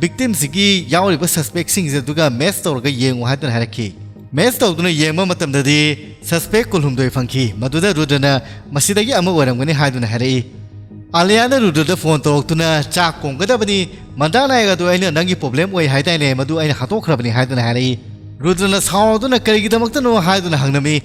victimꯁꯤꯒꯤ ꯌꯥꯎꯔꯤꯕ suspectꯁꯤꯡ ꯑꯗꯨꯒ match ꯇꯧꯔꯒ ꯌꯦꯡꯉꯨ ꯍꯥꯏꯗꯨꯅ ꯍꯥꯏꯔꯛꯈꯤ꯫ Match ꯇꯧꯗꯨꯅ ꯌꯦꯡꯕ ꯃꯇꯝꯗꯗꯤ suspect ꯀꯨꯟꯍꯨꯝꯗꯣꯏ ꯐꯪꯈꯤ꯫ ꯃꯗꯨꯗ ꯔꯨꯗ꯭ꯔꯅ ꯃꯁꯤꯗꯒꯤ ꯑꯃ ꯑꯣꯏꯔꯝꯒꯅꯤ ꯍꯥꯏꯗꯨꯅ ꯍꯥꯏꯔꯛꯏ꯫ ꯑꯥꯂꯤꯌꯥꯅ ꯔꯨꯗ꯭ꯔꯗ phone ꯇꯧꯔꯛꯇꯨꯅ, "ꯆꯥꯛ ꯀꯣꯡꯒꯗꯕꯅꯤ, ꯃꯟꯗꯥꯔ ꯅꯥꯌꯛ ꯑꯗꯨ ꯑꯩꯅ ꯅꯪꯒꯤ problem ꯑꯣꯏ ꯍꯥꯏꯗꯥꯏꯅꯦ, ꯃꯗꯨ ꯑꯩꯅ ꯍꯥꯠꯇꯣꯛꯈ꯭ꯔꯕꯅꯤ" ꯍꯥꯏꯗꯨꯅ ꯍꯥꯏꯔꯛꯏ꯫ ꯔꯨꯗ꯭ꯔꯅ ꯁꯥꯎꯔꯗꯨꯅ "ꯀꯔꯤꯒꯤꯗꯃꯛꯇꯅꯣ?" ꯍꯥꯏꯗꯨꯅ ꯍꯪꯂꯝꯃꯤ꯫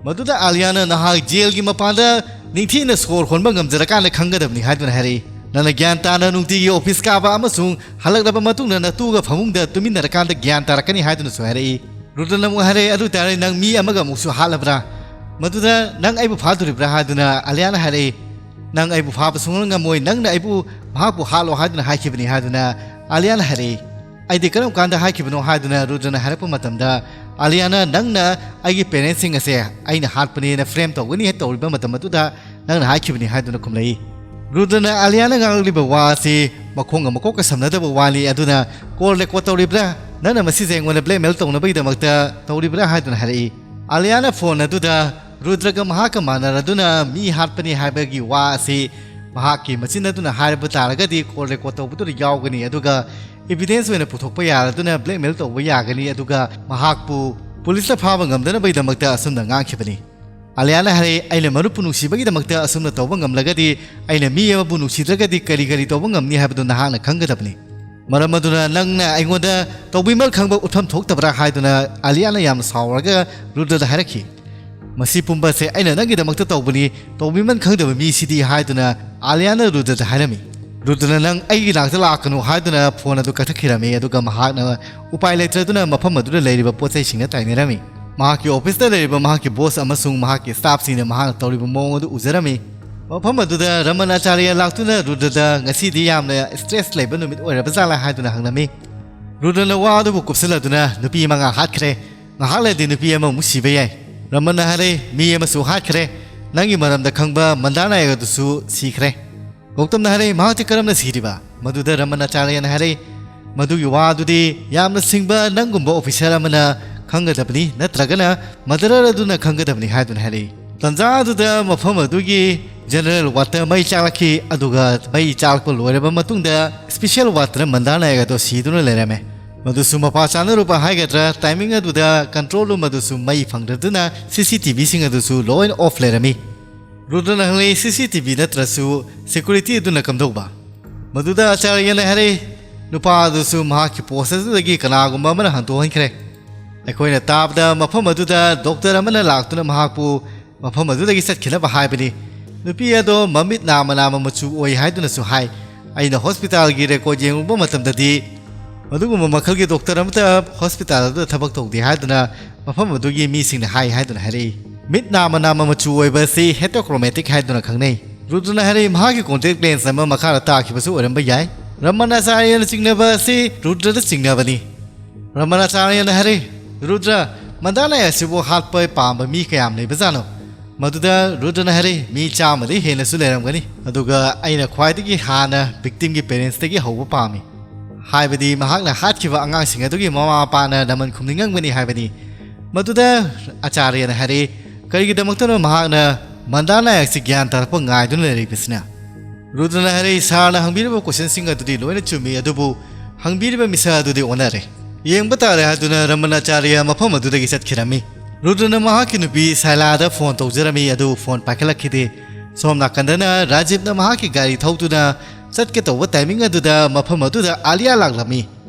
ꯃꯗꯨꯗ ꯑꯥꯂꯤꯌꯥꯅ "ꯅꯍꯥꯛ jailꯒꯤ ꯃꯄꯥꯟꯗ ꯅꯤꯡꯊꯤꯅ ꯁꯣꯔ ꯍꯣꯟꯕ ꯉꯝꯖꯔꯀꯥꯟꯗ ꯈꯪꯒꯗꯕꯅꯤ" ꯍꯥꯏꯗꯨꯅ ꯍꯥꯏꯔꯛꯏ꯫ "ꯅꯪꯅ ꯒ꯭ꯌꯥꯟ ꯇꯥꯅ ꯅꯨꯡꯇꯤꯒꯤ office ꯀꯥꯕ ꯑꯃꯁꯨꯡ ꯍꯜꯂꯛꯂꯕ ꯃꯇꯨꯡꯗ ꯅꯇꯨꯒ ꯐꯃꯨꯡꯗ ꯇꯨꯃꯤꯟꯅꯔꯀꯥꯟꯗ ꯒ꯭ꯌꯥꯟ ꯇꯥꯔꯛꯀꯅꯤ" ꯍꯥꯏꯗꯨꯅꯁꯨ ꯍꯥꯏꯔꯛꯏ꯫ ꯔꯨꯗ꯭ꯔꯅ ꯑꯃꯨꯛ ꯍꯥꯏꯔꯛꯏ, "ꯑꯗꯨ ꯑꯣꯏꯇꯥꯔꯗꯤ ꯅꯪ ꯃꯤ ꯑꯃꯒ ꯑꯃꯨꯛꯁꯨ ꯍꯥꯠꯂꯕ꯭ꯔꯥ? ꯃꯗꯨꯗ ꯅꯪ ꯑꯩꯕꯨ ꯐꯥꯗꯣꯔꯤꯕ꯭ꯔꯥ?" ꯍꯥꯏꯗꯨꯅ ꯑꯥꯂꯤꯌꯥꯅ ꯍꯥꯏꯔꯛꯏ꯫ "ꯅꯪ ꯑꯩꯕꯨ ꯐꯥꯕ ꯁꯨꯡꯉꯝ ꯉꯝꯃꯣꯏ, ꯅꯪꯅ ꯑꯩꯕꯨ ꯃꯍꯥꯛꯄꯨ ꯍꯥꯠꯂꯣ ꯍꯥꯏꯗꯨꯅ ꯍꯥꯏꯈꯤꯕꯅꯤ" ꯍꯥꯏꯗꯨꯅ ꯑꯥꯂꯤꯌꯥꯅ ꯍꯥꯏꯔꯛꯏ꯫ "ꯑꯩꯗꯤ ꯀꯔꯝ ꯀꯥꯟꯗ ꯍꯥꯏꯈꯤꯕꯅꯣ?" ꯍꯥꯏꯗꯨꯅ ꯔꯨꯗ꯭ꯔꯅ ꯍꯥꯏꯔꯛꯄ ꯃꯇꯝꯗ, ꯑꯥꯂꯤꯌꯥꯅ "ꯅꯪꯅ ꯑꯩꯒꯤ parentsꯁꯤꯡ ꯑꯁꯦ ꯑꯩꯅ ꯍꯥꯠꯄꯅꯦꯅ frame ꯇꯧꯒꯅꯤ ꯍꯦꯛ ꯇꯧꯔꯤꯕ ꯃꯇꯝ ꯑꯗꯨꯗ ꯅꯪꯅ ꯍꯥꯏꯈꯤꯕꯅꯤ" ꯍꯥꯏꯗꯨꯅ ꯈꯨꯝꯂꯛꯏ꯫ ꯔꯨꯗ꯭ꯔꯅ ꯑꯥꯂꯤꯌꯥꯅ ꯉꯥꯡꯂꯛꯂꯤꯕ ꯋꯥ ꯑꯁꯤ ꯃꯈꯣꯡꯒ ꯃꯀꯣꯛꯀ ꯁꯝꯅꯗꯕ ꯋꯥꯅꯤ, ꯑꯗꯨꯅ "Call record ꯇꯧꯔꯤꯕ꯭ꯔꯥ? ꯅꯪꯅ ꯃꯁꯤꯁꯦ ꯑꯩꯉꯣꯟꯗ blackmail ꯇꯧꯅꯕꯒꯤꯗꯃꯛꯇ ꯇꯧꯔꯤꯕ꯭ꯔꯥ?" ꯍꯥꯏꯗꯨꯅ ꯍꯥꯏꯔꯛꯏ꯫ ꯑꯥꯂꯤꯌꯥꯅ phone ꯑꯗꯨꯗ ꯔꯨꯗ꯭ꯔꯒ ꯃꯍꯥꯛꯀ ꯃꯥꯟꯅꯔꯗꯨꯅ ꯃꯤ ꯍꯥꯠꯄꯅꯤ ꯍꯥꯏꯕꯒꯤ ꯋꯥ ꯑꯁꯤ ꯃꯍꯥꯛꯀꯤ ꯃꯆꯤꯟ ꯑꯗꯨꯅ ꯍꯥꯏꯔꯕ ꯇꯥꯔꯒꯗꯤ call record ꯇꯧꯕꯗꯨꯗ ꯌꯥꯎꯒꯅꯤ, ꯑꯗꯨꯒ evidence ꯑꯣꯏꯅ ꯄꯨꯊꯣꯛꯄ ꯌꯥꯔꯗꯨꯅ blackmail ꯇꯧꯕ ꯌꯥꯒꯅꯤ, ꯑꯗꯨꯒ ꯃꯍꯥꯛꯄꯨ ꯄꯨꯂꯤꯁꯅ ꯐꯥꯕ ꯉꯝꯗꯅꯕꯒꯤꯗꯃꯛꯇ ꯑꯁꯨꯝꯅ ꯉꯥꯡꯈꯤꯕꯅꯤ꯫ ꯑꯥꯂꯤꯌꯥꯅ ꯍꯥꯏꯔꯛꯏ, "ꯑꯩꯅ ꯃꯔꯨꯞꯄꯨ ꯅꯨꯡꯁꯤꯕꯒꯤꯗꯃꯛꯇ ꯑꯁꯨꯝꯅ ꯇꯧꯕ ꯉꯝꯂꯒꯗꯤ ꯑꯩꯅ ꯃꯤ ꯑꯃꯕꯨ ꯅꯨꯡꯁꯤꯗ꯭ꯔꯒꯗꯤ ꯀꯔꯤ ꯀꯔꯤ ꯇꯧꯕ ꯉꯝꯅꯤ ꯍꯥꯏꯕꯗꯨ ꯅꯍꯥꯛꯅ ꯈꯪꯒꯗꯕꯅꯤ꯫ ꯃꯔꯝ ꯑꯗꯨꯅ ꯅꯪꯅ ꯑꯩꯉꯣꯟꯗ ꯇꯧꯕꯤꯃꯜ ꯈꯪꯕ ꯎꯠꯐꯝ ꯊꯣꯛꯇꯕ꯭ꯔꯥ?" ꯍꯥꯏꯗꯨꯅ ꯑꯥꯂꯤꯌꯥꯅ ꯌꯥꯝꯅ ꯁꯥꯎꯔꯒ ꯔꯨꯗ꯭ꯔꯗ ꯍꯥꯏꯔꯛꯈꯤ꯫ "ꯃꯁꯤ ꯄꯨꯝꯕꯁꯦ ꯑꯩꯅ ꯅꯪꯒꯤꯗꯃꯛꯇ ꯇꯧꯕꯅꯤ, ꯇꯧꯕꯤꯃꯟ ꯈꯪꯗꯕ ꯃꯤꯁꯤꯗꯤ" ꯍꯥꯏꯗꯨꯅ ꯑꯥꯂꯤꯌꯥꯅ ꯔꯨꯗ꯭ꯔꯗ ꯍꯥꯏꯔꯝꯃꯤ꯫ ꯔꯨꯗ꯭ꯔꯅ "ꯅꯪ ꯑꯩꯒꯤ ꯅꯥꯛꯇ ꯂꯥꯛꯀꯅꯨ" ꯍꯥꯏꯗꯨꯅ ꯐꯣꯟ ꯑꯗꯨ ꯀꯛꯊꯠꯈꯤꯔꯝꯃꯤ꯫ ꯑꯗꯨꯒ ꯃꯍꯥꯛꯅ ꯎꯄꯥꯏ ꯂꯩꯇ꯭ꯔꯗꯨꯅ ꯃꯐꯝ ꯑꯗꯨꯗ ꯂꯩꯔꯤꯕ ꯄꯣꯠ ꯆꯩꯁꯤꯡꯅ ꯇꯥꯏꯅꯔꯝꯃꯤ꯫ ꯃꯍꯥꯛꯀꯤ ꯑꯣꯐꯤꯁꯇ ꯂꯩꯔꯤꯕ ꯃꯍꯥꯛꯀꯤ ꯕꯣꯁ ꯑꯃꯁꯨꯡ ꯃꯍꯥꯛꯀꯤ ꯁ꯭ꯇꯥꯐꯁꯤꯡꯅ ꯃꯍꯥꯛꯅ ꯇꯧꯔꯤꯕ ꯃꯑꯣꯡ ꯑꯗꯨ ꯎꯖꯔꯝꯃꯤ꯫ ꯃꯐꯝ ꯑꯗꯨꯗ ꯔꯃꯟ ꯑꯆꯥꯔꯌ ꯂꯥꯛꯇꯨꯅ ꯔꯨꯗ꯭ꯔꯗ "ꯉꯁꯤꯗꯤ ꯌꯥꯝꯅ ꯁ꯭ꯇ꯭ꯔꯦꯁ ꯂꯩꯕ ꯅꯨꯃꯤꯠ ꯑꯣꯏꯔꯕ ꯖꯥꯠꯂꯥ?" ꯍꯥꯏꯗꯨꯅ ꯍꯪꯂꯝꯃꯤ꯫ ꯔꯨꯗ꯭ꯔꯅ ꯋꯥ ꯑꯗꯨꯕꯨ ꯀꯨꯞꯁꯤꯜꯂꯗꯨꯅ "ꯅꯨꯄꯤ ꯃꯉꯥ ꯍꯥꯠꯈ꯭ꯔꯦ, ꯉꯥꯏꯍꯥꯛ ꯂꯩꯔꯗꯤ ꯅꯨꯄꯤ ꯑꯃꯃꯨꯛ ꯁꯤꯕ ꯌꯥꯏ"꯫ ꯔꯃꯟꯅ ꯍꯥꯏꯔꯦ, "ꯃꯤ ꯑꯃꯁꯨ ꯍꯥꯠꯈ꯭ꯔꯦ, ꯅꯪꯒꯤ ꯃꯔꯝꯗ ꯈꯪꯕ ꯃꯟꯗꯥ ꯅꯥꯌꯛ ꯑꯗꯨꯁꯨ ꯁꯤꯈ꯭ꯔꯦ"꯫ ꯒꯧꯇꯝꯅ ꯍꯥꯏꯔꯦ, "ꯃꯍꯥꯛꯇꯤ ꯀꯔꯝꯅ ꯁꯤꯔꯤꯕ?" ꯃꯗꯨꯗ ꯔꯃꯟ ꯑꯆꯥꯔꯌꯅ ꯍꯥꯏꯔꯦ, "ꯃꯗꯨꯒꯤ ꯋꯥ ꯑꯗꯨꯗꯤ ꯌꯥꯝꯅ ꯁꯤꯡꯕ ꯅꯪꯒꯨꯝꯕ ꯑꯣꯐꯤꯁꯔ ꯑꯃꯅ ꯈꯪꯒꯗꯕꯅꯤ, ꯅꯠꯇ꯭ꯔꯒꯅ ꯃꯗꯔꯔ ꯑꯗꯨꯅ ꯈꯪꯒꯗꯕꯅꯤ" ꯍꯥꯏꯗꯨꯅ ꯍꯥꯏꯔꯛꯏ꯫ ꯇꯟꯖꯥ ꯑꯗꯨꯗ ꯃꯐꯝ ꯑꯗꯨꯒꯤ ꯖꯦꯅꯔꯦꯜ ꯋꯥꯔꯗꯇ ꯃꯩ ꯆꯥꯛꯂꯛꯈꯤ, ꯑꯗꯨꯒ ꯃꯩ ꯆꯥꯛꯂꯛꯄ ꯂꯣꯏꯔꯕ ꯃꯇꯨꯡꯗ ꯁ꯭ꯄꯤꯁꯦꯜ ꯋꯥꯔꯗꯇ ꯃꯟꯗꯥ ꯅꯥꯌꯛ ꯑꯗꯣ ꯁꯤꯗꯨꯅ ꯂꯩꯔꯝꯃꯦ꯫ ꯃꯗꯨꯁꯨ ꯃꯄꯥ ꯆꯥꯅꯔꯨꯕ ꯍꯥꯏꯒꯗ꯭ꯔꯥ, ꯇꯥꯏꯃꯤꯡ ꯑꯗꯨꯗ ꯀꯟꯇ꯭ꯔꯣꯜ ꯔꯨꯝ ꯑꯗꯨꯁꯨ ꯃꯩ ꯐꯪꯗꯗꯨꯅ ꯁꯤ ꯁꯤ ꯇꯤ ꯚꯤꯁꯤꯡ ꯑꯗꯨꯁꯨ ꯂꯣꯏꯅ ꯑꯣꯐ ꯂꯩꯔꯝꯃꯤ꯫ ꯔꯨꯗ꯭ꯔꯅ ꯍꯪꯂꯛꯏ, "ꯁꯤ ꯁꯤ ꯇꯤ ꯚꯤ ꯅꯠꯇ꯭ꯔꯁꯨ ꯁꯦꯀ꯭ꯌꯨꯔꯤꯇꯤ ꯑꯗꯨꯅ ꯀꯝꯗꯧꯕ?" ꯃꯗꯨꯗ ꯑꯆꯥꯔꯌꯅ ꯍꯥꯏꯔꯛꯏ, "ꯅꯨꯄꯥ ꯑꯗꯨꯁꯨ ꯃꯍꯥꯛꯀꯤ ꯄꯣꯁ ꯑꯗꯨꯗꯒꯤ ꯀꯅꯥꯒꯨꯝꯕ ꯑꯃꯅ ꯍꯟꯗꯣꯛꯍꯟꯈ꯭ꯔꯦ꯫ ꯑꯩꯈꯣꯏꯅ ꯇꯥꯕꯗ ꯃꯐꯝ ꯑꯗꯨꯗ ꯗꯣꯛꯇꯔ ꯑꯃꯅ ꯂꯥꯛꯇꯨꯅ ꯃꯍꯥꯛꯄꯨ ꯃꯐꯝ ꯑꯗꯨꯗꯒꯤ ꯆꯠꯈꯤꯅꯕ ꯍꯥꯏꯕꯅꯤ꯫ ꯅꯨꯄꯤ ꯑꯗꯣ ꯃꯃꯤꯠ ꯅꯥꯝꯃ ꯅꯥꯝꯃ ꯃꯆꯨ ꯑꯣꯏ ꯍꯥꯏꯗꯨꯅꯁꯨ ꯍꯥꯏ꯫ ꯑꯩꯅ ꯍꯣꯁꯄꯤꯇꯥꯜꯒꯤ ꯔꯦꯀꯣꯔꯗ ꯌꯦꯡꯂꯨꯕ ꯃꯇꯝꯗꯗꯤ ꯃꯗꯨꯒꯨꯝꯕ ꯃꯈꯜꯒꯤ ꯗꯣꯛꯇꯔ ꯑꯃꯠꯇ ꯍꯣꯁꯄꯤꯇꯥꯜ ꯑꯗꯨꯗ ꯊꯕꯛ ꯇꯧꯗꯦ ꯍꯥꯏꯗꯨꯅ ꯃꯐꯝ ꯑꯗꯨꯒꯤ ꯃꯤꯁꯤꯡꯅ ꯍꯥꯏ" ꯍꯥꯏꯗꯨꯅ ꯍꯥꯏꯔꯛꯏ꯫ ꯃꯤꯠ ꯅꯥꯝꯃ ꯅꯥꯝꯃ ꯃꯆꯨ ꯑꯣꯏꯕ ꯑꯁꯤ ꯍꯦꯇꯣꯀ꯭ꯔꯣꯃꯦꯇꯤꯛ ꯍꯥꯏꯗꯨꯅ ꯈꯪꯅꯩ꯫ ꯔꯨꯗ꯭ꯔꯅ ꯍꯥꯏꯔꯛꯏ, "ꯃꯍꯥꯛꯀꯤ ꯀꯣꯟꯇꯦꯛ ꯂꯦꯟꯁ ꯑꯃ ꯃꯈꯥꯗ ꯇꯥꯈꯤꯕꯁꯨ ꯑꯣꯏꯔꯝꯕ ꯌꯥꯏ"꯫ ꯔꯃꯟ ꯑꯆꯥꯔꯌꯅ ꯆꯤꯡꯅꯕ ꯑꯁꯤ ꯔꯨꯗ꯭ꯔꯗ ꯆꯤꯡꯅꯕꯅꯤ꯫ ꯔꯃꯟ ꯑꯆꯥꯔꯌꯅ ꯍꯥꯏꯔꯛꯏ, "ꯔꯨꯗ꯭ꯔ, ꯃꯟꯗꯥ ꯅꯥꯌꯛ ꯑꯁꯤꯕꯨ ꯍꯥꯠꯄ ꯄꯥꯝꯕ ꯃꯤ ꯀꯌꯥꯝ ꯂꯩꯕꯖꯥꯠꯅꯣ?" ꯃꯗꯨꯗ ꯔꯨꯗ꯭ꯔꯅ ꯍꯥꯏꯔꯛꯏ, "ꯃꯤ ꯆꯥꯝꯃꯗꯤ ꯍꯦꯟꯅꯁꯨ ꯂꯩꯔꯝꯒꯅꯤ꯫ ꯑꯗꯨꯒ ꯑꯩꯅ ꯈ꯭ꯋꯥꯏꯗꯒꯤ ꯍꯥꯟꯅ ꯚꯤꯛꯇꯤꯝꯒꯤ ꯄꯦꯔꯦꯟꯁꯇꯒꯤ ꯍꯧꯕ ꯄꯥꯝꯃꯤ꯫ ꯍꯥꯏꯕꯗꯤ ꯃꯍꯥꯛꯅ ꯍꯥꯠꯈꯤꯕ ꯑꯉꯥꯡꯁꯤꯡ ꯑꯗꯨꯒꯤ ꯃꯃꯥ ꯃꯄꯥꯅ ꯂꯃꯟ ꯈꯨꯝꯅꯤꯡꯉꯝꯒꯅꯤ ꯍꯥꯏꯕꯅꯤ"꯫ ꯃꯗꯨꯗ ꯑꯆꯥꯔꯌꯅ ꯍꯥꯏꯔꯛꯏ, "ꯀꯔꯤꯒꯤꯗꯃꯛꯇꯅꯣ ꯃꯍꯥꯛꯅ ꯃꯟꯗꯥ ꯅꯥꯌꯛꯁꯤ ꯒ꯭ꯌꯥꯟ ꯇꯥꯔꯛꯄ ꯉꯥꯏꯗꯨꯅ ꯂꯩꯔꯤꯕꯁꯤꯅ?" ꯔꯨꯗ꯭ꯔꯅ ꯍꯥꯏꯔꯛꯏ, "ꯁꯥꯔꯅ ꯍꯪꯕꯤꯔꯤꯕ ꯀꯣꯏꯁꯟꯁꯤꯡ ꯑꯗꯨꯗꯤ ꯂꯣꯏꯅ ꯆꯨꯝꯃꯤ, ꯑꯗꯨꯕꯨ ꯍꯪꯕꯤꯔꯤꯕ ꯃꯤꯁꯛ ꯑꯗꯨꯗꯤ ꯑꯣꯟꯅꯔꯦ꯫ ꯌꯦꯡꯕ ꯇꯥꯔꯦ" ꯍꯥꯏꯗꯨꯅ ꯔꯃꯟ ꯑꯆꯥꯔꯌ ꯃꯐꯝ ꯑꯗꯨꯗꯒꯤ ꯆꯠꯈꯤꯔꯝꯃꯤ꯫ ꯔꯨꯗ꯭ꯔꯅ ꯃꯍꯥꯛꯀꯤ ꯅꯨꯄꯤ ꯁꯥꯏꯂꯥꯗ ꯐꯣꯟ ꯇꯧꯖꯔꯝꯃꯤ, ꯑꯗꯨꯕꯨ ꯐꯣꯟ ꯄꯥꯏꯈꯠꯂꯛꯈꯤꯗꯦ꯫ ꯁꯣꯝ ꯅꯥꯀꯟꯗꯅ ꯔꯥꯖꯤꯕꯅ ꯃꯍꯥꯛꯀꯤ ꯒꯥꯔꯤ ꯊꯧꯗꯨꯅ ꯆꯠꯀꯦ ꯇꯧꯕ ꯇꯥꯏꯃꯤꯡ ꯑꯗꯨꯗ ꯃꯐꯝ ꯑꯗꯨꯗ ꯑꯥꯂꯤꯌꯥ ꯂꯥꯛꯂꯝꯃꯤ꯫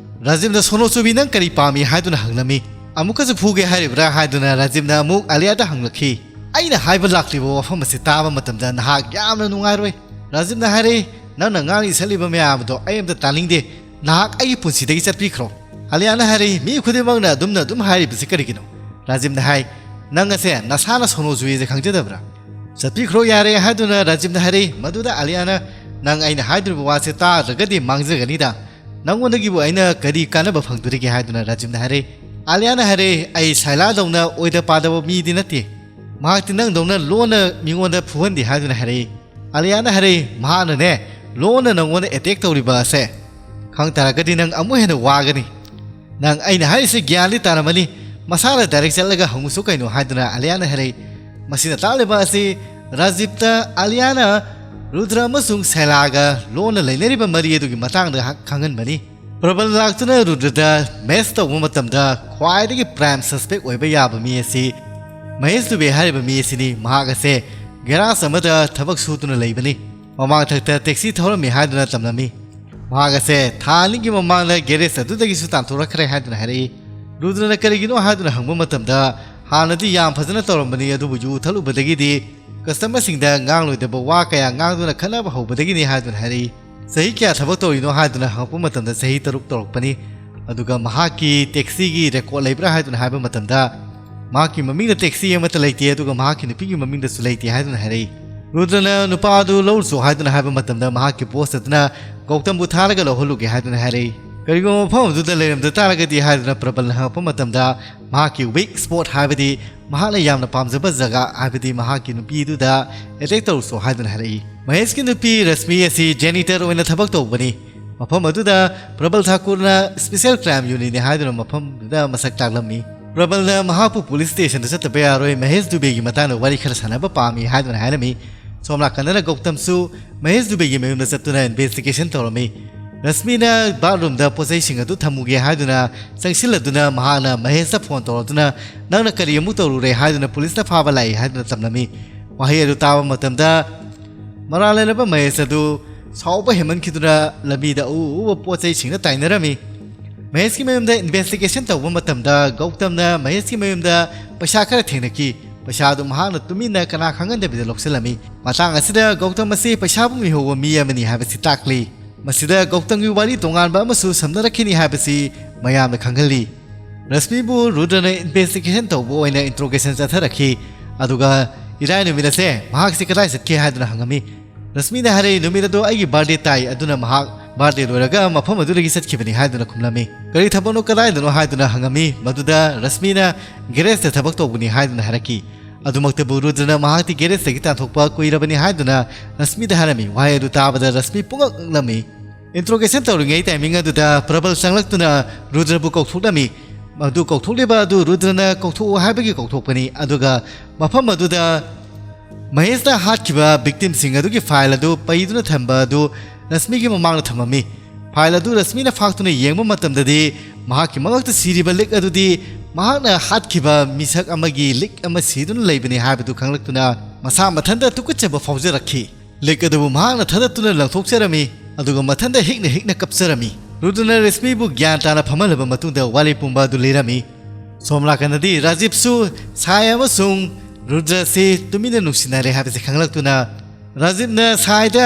ꯔꯥꯖꯤꯕꯅ, "ꯁꯣꯅꯣꯆꯨꯕꯤ, ꯅꯪ ꯀꯔꯤ ꯄꯥꯝꯃꯤ?" ꯍꯥꯏꯗꯨꯅ ꯍꯪꯂꯝꯃꯤ꯫ "ꯑꯃꯨꯛꯀꯁꯨ ꯐꯨꯒꯦ ꯍꯥꯏꯔꯤꯕ꯭ꯔꯥ?" ꯍꯥꯏꯗꯨꯅ ꯔꯥꯖꯤꯕꯅ ꯑꯃꯨꯛ ꯑꯂꯤꯌꯥꯗ ꯍꯪꯂꯛꯈꯤ꯫ "ꯑꯩꯅ ꯍꯥꯏꯕ ꯂꯥꯛꯂꯤꯕ ꯋꯥꯐꯝ ꯑꯁꯤ ꯇꯥꯕ ꯃꯇꯝꯗ ꯅꯍꯥꯛ ꯌꯥꯝꯅ ꯅꯨꯡꯉꯥꯏꯔꯣꯏ꯫" ꯔꯥꯖꯤꯕꯅ ꯍꯥꯏꯔꯛꯏ, "ꯅꯪꯅ ꯉꯥꯡꯂꯤ ꯁꯛꯂꯤꯕ ꯃꯌꯥꯝ ꯑꯗꯣ ꯑꯩ ꯑꯝꯇ ꯇꯥꯅꯤꯡꯗꯦ꯫ ꯅꯍꯥꯛ ꯑꯩꯒꯤ ꯄꯨꯟꯁꯤꯗꯒꯤ ꯆꯠꯄꯤꯈ꯭ꯔꯣ꯫" ꯑꯂꯤꯌꯥꯅ ꯍꯥꯏꯔꯛꯏ, "ꯃꯤ ꯈꯨꯗꯤꯡꯃꯛꯅ ꯑꯗꯨꯝꯅ ꯑꯗꯨꯝ ꯍꯥꯏꯔꯤꯕꯁꯤ ꯀꯔꯤꯒꯤꯅꯣ?" ꯔꯥꯖꯤꯕꯅ ꯍꯥꯏ, "ꯅꯪ ꯑꯁꯦ ꯅꯁꯥꯅ ꯁꯣꯅꯣ ꯖꯨꯏꯁꯦ ꯈꯪꯖꯗꯕ꯭ꯔꯥ? ꯆꯠꯄꯤꯈ꯭ꯔꯣ ꯌꯥꯔꯦ꯫" ꯍꯥꯏꯗꯨꯅ ꯔꯥꯖꯤꯕꯅ ꯍꯥꯏꯔꯛꯏ꯫ ꯃꯗꯨꯗ ꯑꯂꯤꯌꯥꯅ, "ꯅꯪ ꯑꯩꯅ ꯍꯥꯏꯗꯣꯔꯤꯕ ꯋꯥꯁꯦ ꯇꯥꯗ꯭ꯔꯒꯗꯤ ꯃꯥꯡꯖꯒꯅꯤꯗ꯫ ꯅꯪꯉꯣꯟꯗꯒꯤꯕꯨ ꯑꯩꯅ ꯀꯔꯤ ꯀꯥꯟꯅꯕ ꯐꯪꯗꯣꯔꯤꯒꯦ?" ꯍꯥꯏꯗꯨꯅ ꯔꯥꯖꯤꯕꯅ ꯍꯥꯏꯔꯛꯏ꯫ ꯑꯂꯤꯌꯥꯅ ꯍꯥꯏꯔꯛꯏ, "ꯑꯩ ꯁꯥꯏꯂꯥꯗꯧꯅ ꯑꯣꯏꯗ ꯄꯥꯗꯕ ꯃꯤꯗꯤ ꯅꯠꯇꯦ꯫ ꯃꯍꯥꯛꯇꯤ ꯅꯪꯗꯧꯅ ꯂꯣꯟꯅ ꯃꯤꯉꯣꯟꯗ ꯐꯨꯍꯟꯗꯦ꯫" ꯍꯥꯏꯗꯨꯅ ꯍꯥꯏꯔꯛꯏ꯫ ꯑꯂꯤꯌꯥꯅ ꯍꯥꯏꯔꯛꯏ, "ꯃꯍꯥꯛꯅꯅꯦ, ꯂꯣꯟꯅ ꯅꯪꯉꯣꯟꯗ ꯑꯦꯇꯦꯛ ꯇꯧꯔꯤꯕ ꯑꯁꯦ ꯈꯪ ꯇꯥꯔꯒꯗꯤ ꯅꯪ ꯑꯃꯨꯛ ꯍꯦꯟꯅ ꯋꯥꯒꯅꯤ꯫ ꯅꯪ ꯑꯩꯅ ꯍꯥꯏꯔꯤꯁꯦ ꯒ꯭ꯌꯥꯟꯗꯤ ꯇꯥꯔꯝꯃꯅꯤ꯫ ꯃꯁꯥꯅ ꯗꯥꯏꯔꯦꯛ ꯆꯠꯂꯒ ꯍꯪꯉꯨꯁꯨ ꯀꯩꯅꯣ꯫" ꯍꯥꯏꯗꯨꯅ ꯑꯂꯤꯌꯥꯅ ꯍꯥꯏꯔꯛꯏ꯫ ꯃꯁꯤꯅ ꯇꯥꯛꯂꯤꯕ ꯑꯁꯤ ꯔꯥꯖꯤꯕꯇ ꯑꯂꯤꯌꯥꯅ ꯔꯨꯗ꯭ꯔ ꯑꯃꯁꯨꯡ ꯁꯦꯂꯥꯒ ꯂꯣꯟꯅ ꯂꯩꯅꯔꯤꯕ ꯃꯔꯤ ꯑꯗꯨꯒꯤ ꯃꯇꯥꯡꯗ ꯈꯪꯍꯟꯕꯅꯤ꯫ ꯄ꯭ꯔꯕꯜ ꯂꯥꯛꯇꯨꯅ ꯔꯨꯗ꯭ꯔꯗ ꯃꯦꯁ ꯇꯧꯕ ꯃꯇꯝꯗ ꯈ꯭ꯋꯥꯏꯗꯒꯤ ꯄ꯭ꯔꯥꯏꯝ ꯁꯁꯄꯦꯛ ꯑꯣꯏꯕ ꯌꯥꯕ ꯃꯤ ꯑꯁꯤ ꯃꯍꯦꯁ ꯗꯨꯕꯦ ꯍꯥꯏꯔꯤꯕ ꯃꯤ ꯑꯁꯤꯅꯤ꯫ ꯃꯍꯥꯛ ꯑꯁꯦ ꯒꯦꯔꯥꯖ ꯑꯃꯗ ꯊꯕꯛ ꯁꯨꯗꯨꯅ ꯂꯩꯕꯅꯤ꯫ ꯃꯃꯥꯡꯊꯛꯇ ꯇꯦꯛꯁꯤ ꯊꯧꯔꯝꯃꯤ ꯍꯥꯏꯗꯨꯅ ꯇꯝꯂꯝꯃꯤ꯫ ꯃꯍꯥꯛ ꯑꯁꯦ ꯊꯥ ꯑꯅꯤꯒꯤ ꯃꯃꯥꯡꯗ ꯒꯦꯔꯦꯖ ꯑꯗꯨꯗꯒꯤꯁꯨ ꯇꯥꯟꯊꯣꯔꯛꯈ꯭ꯔꯦ ꯍꯥꯏꯗꯨꯅ ꯍꯥꯏꯔꯛꯏ꯫ ꯔꯨꯗ꯭ꯔꯅ ꯀꯔꯤꯒꯤꯅꯣ ꯍꯥꯏꯗꯨꯅ ꯍꯪꯕ ꯃꯇꯝꯗ, ꯍꯥꯟꯅꯗꯤ ꯌꯥꯝ ꯐꯖꯅ ꯇꯧꯔꯝꯕꯅꯤ, ꯑꯗꯨꯕꯨ ꯌꯨ ꯊꯛꯂꯨꯕꯗꯒꯤꯗꯤ ꯀꯁꯇꯃꯔꯁꯤꯡꯗ ꯉꯥꯡꯂꯣꯏꯗꯕ ꯋꯥ ꯀꯌꯥ ꯉꯥꯡꯗꯨꯅ ꯈꯠꯅꯕ ꯍꯧꯕꯗꯒꯤꯅꯤ ꯍꯥꯏꯗꯨꯅ ꯍꯥꯏꯔꯛꯏ꯫ "ꯆꯍꯤ ꯀꯌꯥ ꯊꯕꯛ ꯇꯧꯔꯤꯅꯣ?" ꯍꯥꯏꯗꯨꯅ ꯍꯪꯉꯛꯄ ꯃꯇꯝꯗ, "ꯆꯍꯤ ꯇꯔꯨꯛ ꯇꯧꯔꯛꯄꯅꯤ꯫" "ꯑꯗꯨꯒ ꯃꯍꯥꯛꯀꯤ ꯇꯦꯛꯁꯤꯒꯤ ꯔꯦꯀꯣꯔꯗ ꯂꯩꯕ꯭ꯔꯥ?" ꯍꯥꯏꯗꯨꯅ ꯍꯥꯏꯕ ꯃꯇꯝꯗ, "ꯃꯍꯥꯛꯀꯤ ꯃꯃꯤꯡꯗ ꯇꯦꯛꯁꯤ ꯑꯃꯠꯇ ꯂꯩꯇꯦ, ꯑꯗꯨꯒ ꯃꯍꯥꯛꯀꯤ ꯅꯨꯄꯤꯒꯤ ꯃꯃꯤꯡꯗꯁꯨ ꯂꯩꯇꯦ" ꯍꯥꯏꯗꯨꯅ ꯍꯥꯏꯔꯛꯏ꯫ ꯔꯨꯗ꯭ꯔꯅ ꯅꯨꯄꯥ ꯑꯗꯨ ꯂꯧꯔꯨꯆꯣ ꯍꯥꯏꯗꯨꯅ ꯍꯥꯏꯕ ꯃꯇꯝꯗ, ꯃꯍꯥꯛꯀꯤ ꯕꯣꯁ ꯑꯗꯨꯅ ꯒꯧꯇꯝꯕꯨ ꯊꯥꯔꯒ ꯂꯧꯍꯜꯂꯨꯒꯦ ꯍꯥꯏꯗꯨꯅ ꯍꯥꯏꯔꯛꯏ꯫ "ꯀꯔꯤꯒꯨꯝꯕ ꯃꯐꯝ ꯑꯗꯨꯗ ꯂꯩꯔꯝꯗ ꯇꯥꯔꯒꯗꯤ?" ꯍꯥꯏꯗꯨꯅ ꯄ꯭ꯔꯕꯜꯅ ꯍꯪꯉꯛꯄ ꯃꯇꯝꯗ, ꯃꯍꯥꯛꯀꯤ ꯋꯤꯛ ꯁ꯭ꯄꯣꯠ, ꯍꯥꯏꯕꯗꯤ ꯃꯍꯥꯛꯅ ꯌꯥꯝꯅ ꯄꯥꯝꯖꯕ ꯖꯒꯥ, ꯍꯥꯏꯕꯗꯤ ꯃꯍꯥꯛꯀꯤ ꯅꯨꯄꯤꯗꯨꯗ ꯑꯦꯇꯦꯛ ꯇꯧꯔꯨꯆꯣ ꯍꯥꯏꯗꯨꯅ ꯍꯥꯏꯔꯛꯏ꯫ ꯃꯍꯦꯁꯀꯤ ꯅꯨꯄꯤ ꯔꯁꯃꯤ ꯑꯁꯤ ꯖꯦꯅꯤꯇꯔ ꯑꯣꯏꯅ ꯊꯕꯛ ꯇꯧꯕꯅꯤ꯫ ꯃꯐꯝ ꯑꯗꯨꯗ ꯄ꯭ꯔꯕꯜ ꯊꯥꯀꯨꯔꯅ ꯁ꯭ꯄꯦꯁꯦꯜ ꯀ꯭ꯔꯥꯏꯝ ꯌꯨꯅꯤꯠꯅꯤ ꯍꯥꯏꯗꯨꯅ ꯃꯐꯝꯗꯨꯗ ꯃꯁꯛ ꯇꯥꯛꯂꯝꯃꯤ꯫ ꯄ꯭ꯔꯕꯜꯅ ꯃꯍꯥꯛꯄꯨ ꯄꯨꯂꯤꯁ ꯁ꯭ꯇꯦꯁꯟꯗ ꯆꯠꯇꯕ ꯌꯥꯔꯣꯏ, ꯃꯍꯦꯁ ꯗꯨꯕꯦꯒꯤ ꯃꯇꯥꯡꯗ ꯋꯥꯔꯤ ꯈꯔ ꯁꯥꯟꯅꯕ ꯄꯥꯝꯃꯤ ꯍꯥꯏꯗꯨꯅ ꯍꯥꯏꯔꯝꯃꯤ꯫ ꯁꯣꯝ ꯅꯥꯀꯟꯗꯅ ꯒꯧꯇꯝꯁꯨ ꯃꯍꯦꯁ ꯗꯨꯕꯦꯒꯤ ꯃꯌꯨꯝꯗ ꯆꯠꯇꯨꯅ ꯏꯟꯚꯦꯁꯇꯤꯒꯦꯁꯟ ꯇꯧꯔꯝꯃꯤ꯫ ꯔꯁꯃꯤꯅ ꯕꯥꯠꯔꯨꯝꯗ ꯄꯣꯠꯆꯩꯁꯤꯡ ꯑꯗꯨ ꯊꯝꯃꯨꯒꯦ ꯍꯥꯏꯗꯨꯅ ꯆꯪꯁꯤꯜꯂꯗꯨꯅ ꯃꯍꯥꯛꯅ ꯃꯍꯦꯁꯇ ꯐꯣꯟ ꯇꯧꯔꯗꯨꯅ, "ꯅꯪꯅ ꯀꯔꯤ ꯑꯃꯨꯛ ꯇꯧꯔꯨꯔꯦ?" ꯍꯥꯏꯗꯨꯅ ꯄꯨꯂꯤꯁꯇ ꯐꯥꯕ ꯂꯥꯛꯏ ꯍꯥꯏꯗꯨꯅ ꯇꯝꯂꯝꯃꯤ꯫ ꯋꯥꯍꯩ ꯑꯗꯨ ꯇꯥꯕ ꯃꯇꯝꯗ ꯃꯔꯥꯜ ꯂꯩꯔꯕ ꯃꯍꯦꯁ ꯑꯗꯨ ꯁꯥꯎꯕ ꯍꯦꯟꯃꯟꯈꯤꯗꯨꯅ ꯂꯝꯕꯤꯗ ꯑꯎ ꯑꯎꯕ ꯄꯣꯠ ꯆꯩꯁꯤꯡꯅ ꯇꯥꯏꯅꯔꯝꯃꯤ꯫ ꯃꯍꯦꯁꯀꯤ ꯃꯌꯨꯝꯗ ꯏꯟꯚꯦꯁꯇꯤꯒꯦꯁꯟ ꯇꯧꯕ ꯃꯇꯝꯗ ꯒꯧꯇꯝꯅ ꯃꯍꯦꯁꯀꯤ ꯃꯌꯨꯝꯗ ꯄꯩꯁꯥ ꯈꯔ ꯊꯦꯡꯅꯈꯤ꯫ ꯄꯩꯁꯥ ꯑꯗꯨ ꯃꯍꯥꯛꯅ ꯇꯨꯃꯤꯟꯅ ꯀꯅꯥ ꯈꯪꯍꯟꯗꯕꯤꯗ ꯂꯧꯁꯤꯜꯂꯝꯃꯤ꯫ ꯃꯇꯥꯡ ꯑꯁꯤꯗ ꯒꯧꯇꯝ ꯑꯁꯤ ꯄꯩꯁꯥꯕꯨ ꯃꯤꯍꯧꯕ ꯃꯤ ꯑꯃꯅꯤ ꯍꯥꯏꯕꯁꯤ ꯇꯥꯛꯂꯤ꯫ ꯃꯁꯤꯗ ꯒꯧꯇꯝꯒꯤ ꯋꯥꯔꯤ ꯇꯣꯉꯥꯟꯕ ꯑꯃꯁꯨ ꯁꯝꯅꯔꯛꯈꯤꯅꯤ ꯍꯥꯏꯕꯁꯤ ꯃꯌꯥꯝꯅ ꯈꯪꯍꯜꯂꯤ꯫ ꯔꯁꯃꯤꯕꯨ ꯔꯨꯗ꯭ꯔꯅ ꯏꯟꯚꯦꯁꯇꯤꯒꯦꯁꯟ ꯇꯧꯕ ꯑꯣꯏꯅ ꯏꯟꯇ꯭ꯔꯣꯒꯦꯁꯟ ꯆꯠꯊꯔꯛꯈꯤ꯫ ꯑꯗꯨꯒ ꯏꯔꯥꯏ ꯅꯨꯃꯤꯠ ꯑꯁꯦ ꯃꯍꯥꯛꯁꯤ ꯀꯗꯥꯏ ꯆꯠꯀꯦ ꯍꯥꯏꯗꯨꯅ ꯍꯪꯉꯝꯃꯤ꯫ ꯔꯁꯃꯤꯅ ꯍꯥꯏꯔꯛꯏ, "ꯅꯨꯃꯤꯠ ꯑꯗꯣ ꯑꯩꯒꯤ ꯕꯥꯔꯗꯦ ꯇꯥꯏ, ꯑꯗꯨꯅ ꯃꯍꯥꯛ ꯕꯥꯔꯗꯦ ꯂꯣꯏꯔꯒ ꯃꯐꯝ ꯑꯗꯨꯗꯒꯤ ꯆꯠꯈꯤꯕꯅꯤ" ꯍꯥꯏꯗꯨꯅ ꯈꯨꯝꯂꯝꯃꯤ꯫ "ꯀꯔꯤ ꯊꯕꯛꯅꯣ, ꯀꯗꯥꯏꯗꯅꯣ?" ꯍꯥꯏꯗꯨꯅ ꯍꯪꯉꯝꯃꯤ꯫ ꯃꯗꯨꯗ ꯔꯁꯃꯤꯅ ꯒꯦꯔꯦꯖꯇ ꯊꯕꯛ ꯇꯧꯕꯅꯤ ꯍꯥꯏꯗꯨꯅ ꯍꯥꯏꯔꯛꯈꯤ꯫ ꯑꯗꯨꯃꯛꯇꯕꯨ ꯔꯨꯗ꯭ꯔꯅ ꯃꯍꯥꯛꯇꯤ ꯒꯦꯔꯦꯖꯇꯒꯤ ꯇꯥꯟꯊꯣꯛꯄ ꯀꯨꯏꯔꯕꯅꯤ ꯍꯥꯏꯗꯨꯅ ꯔꯁꯃꯤꯗ ꯍꯥꯏꯔꯝꯃꯤ꯫ ꯋꯥꯍꯩ ꯑꯗꯨ ꯇꯥꯕꯗ ꯔꯁꯃꯤ ꯄꯨꯡꯉꯛ ꯉꯛꯂꯝꯃꯤ꯫ ꯏꯟꯇ꯭ꯔꯣꯒꯦꯁꯟ ꯇꯧꯔꯤꯉꯩ ꯇꯥꯏꯃꯤꯡ ꯑꯗꯨꯗ ꯄ꯭ꯔꯕꯜ ꯆꯪꯂꯛꯇꯨꯅ ꯔꯨꯗ꯭ꯔꯕꯨ ꯀꯧꯊꯣꯛꯂꯝꯃꯤ꯫ ꯃꯗꯨ ꯀꯧꯊꯣꯛꯂꯤꯕ ꯑꯗꯨ ꯔꯨꯗ꯭ꯔꯅ ꯀꯧꯊꯣꯛꯎ ꯍꯥꯏꯕꯒꯤ ꯀꯧꯊꯣꯛꯄꯅꯤ꯫ ꯑꯗꯨꯒ ꯃꯐꯝ ꯑꯗꯨꯗ ꯃꯍꯦꯁꯅ ꯍꯥꯠꯈꯤꯕ ꯚꯤꯛꯇꯤꯝꯁꯤꯡ ꯑꯗꯨꯒꯤ ꯐꯥꯏꯜ ꯑꯗꯨ ꯄꯩꯗꯨꯅ ꯊꯝꯕ ꯑꯗꯨ ꯔꯁꯃꯤꯒꯤ ꯃꯃꯥꯡꯗ ꯊꯝꯃꯝꯃꯤ꯫ ꯐꯥꯏꯜ ꯑꯗꯨ ꯔꯁꯃꯤꯅ ꯐꯥꯛꯇꯨꯅ ꯌꯦꯡꯕ ꯃꯇꯝꯗꯗꯤ ꯃꯍꯥꯛꯀꯤ ꯃꯉꯛꯇ ꯁꯤꯔꯤꯕ ꯂꯤꯛ ꯑꯗꯨꯗꯤ ꯃꯍꯥꯛꯅ ꯍꯥꯠꯈꯤꯕ ꯃꯤꯁꯛ ꯑꯃꯒꯤ ꯂꯤꯛ ꯑꯃ ꯁꯤꯗꯨꯅ ꯂꯩꯕꯅꯤ ꯍꯥꯏꯕꯗꯨ ꯈꯪꯂꯛꯇꯨꯅ ꯃꯁꯥ ꯃꯊꯟꯇ ꯇꯨꯀꯠꯆꯕ ꯐꯥꯎꯖꯔꯛꯈꯤ꯫ ꯂꯤꯛ ꯑꯗꯨꯕꯨ ꯃꯍꯥꯛꯅ ꯊꯥꯗꯠꯇꯨꯅ ꯂꯪꯊꯣꯛꯆꯔꯝꯃꯤ, ꯑꯗꯨꯒ ꯃꯊꯟꯇ ꯍꯤꯛꯅ ꯍꯤꯛꯅ ꯀꯞꯆꯔꯝꯃꯤ꯫ ꯔꯨꯗ꯭ꯔꯅ ꯔꯦꯁꯃꯤꯕꯨ ꯒ꯭ꯌꯥꯟ ꯇꯥꯅ ꯐꯝꯍꯜꯂꯕ ꯃꯇꯨꯡꯗ ꯋꯥꯔꯤ ꯄꯨꯝꯕ ꯑꯗꯨ ꯂꯤꯔꯝꯃꯤ꯫ ꯁꯣꯝ ꯅꯥꯀꯟꯗꯗꯤ ꯔꯥꯖꯤꯞꯁꯨ ꯁꯥꯏ ꯑꯃꯁꯨꯡ ꯔꯨꯗ꯭ꯔ ꯑꯁꯤ ꯇꯨꯃꯤꯟꯅ ꯅꯨꯡꯁꯤꯅꯔꯦ ꯍꯥꯏꯕꯁꯤ ꯈꯪꯂꯛꯇꯨꯅ ꯔꯥꯖꯤꯞꯅ ꯁꯥꯏꯗ,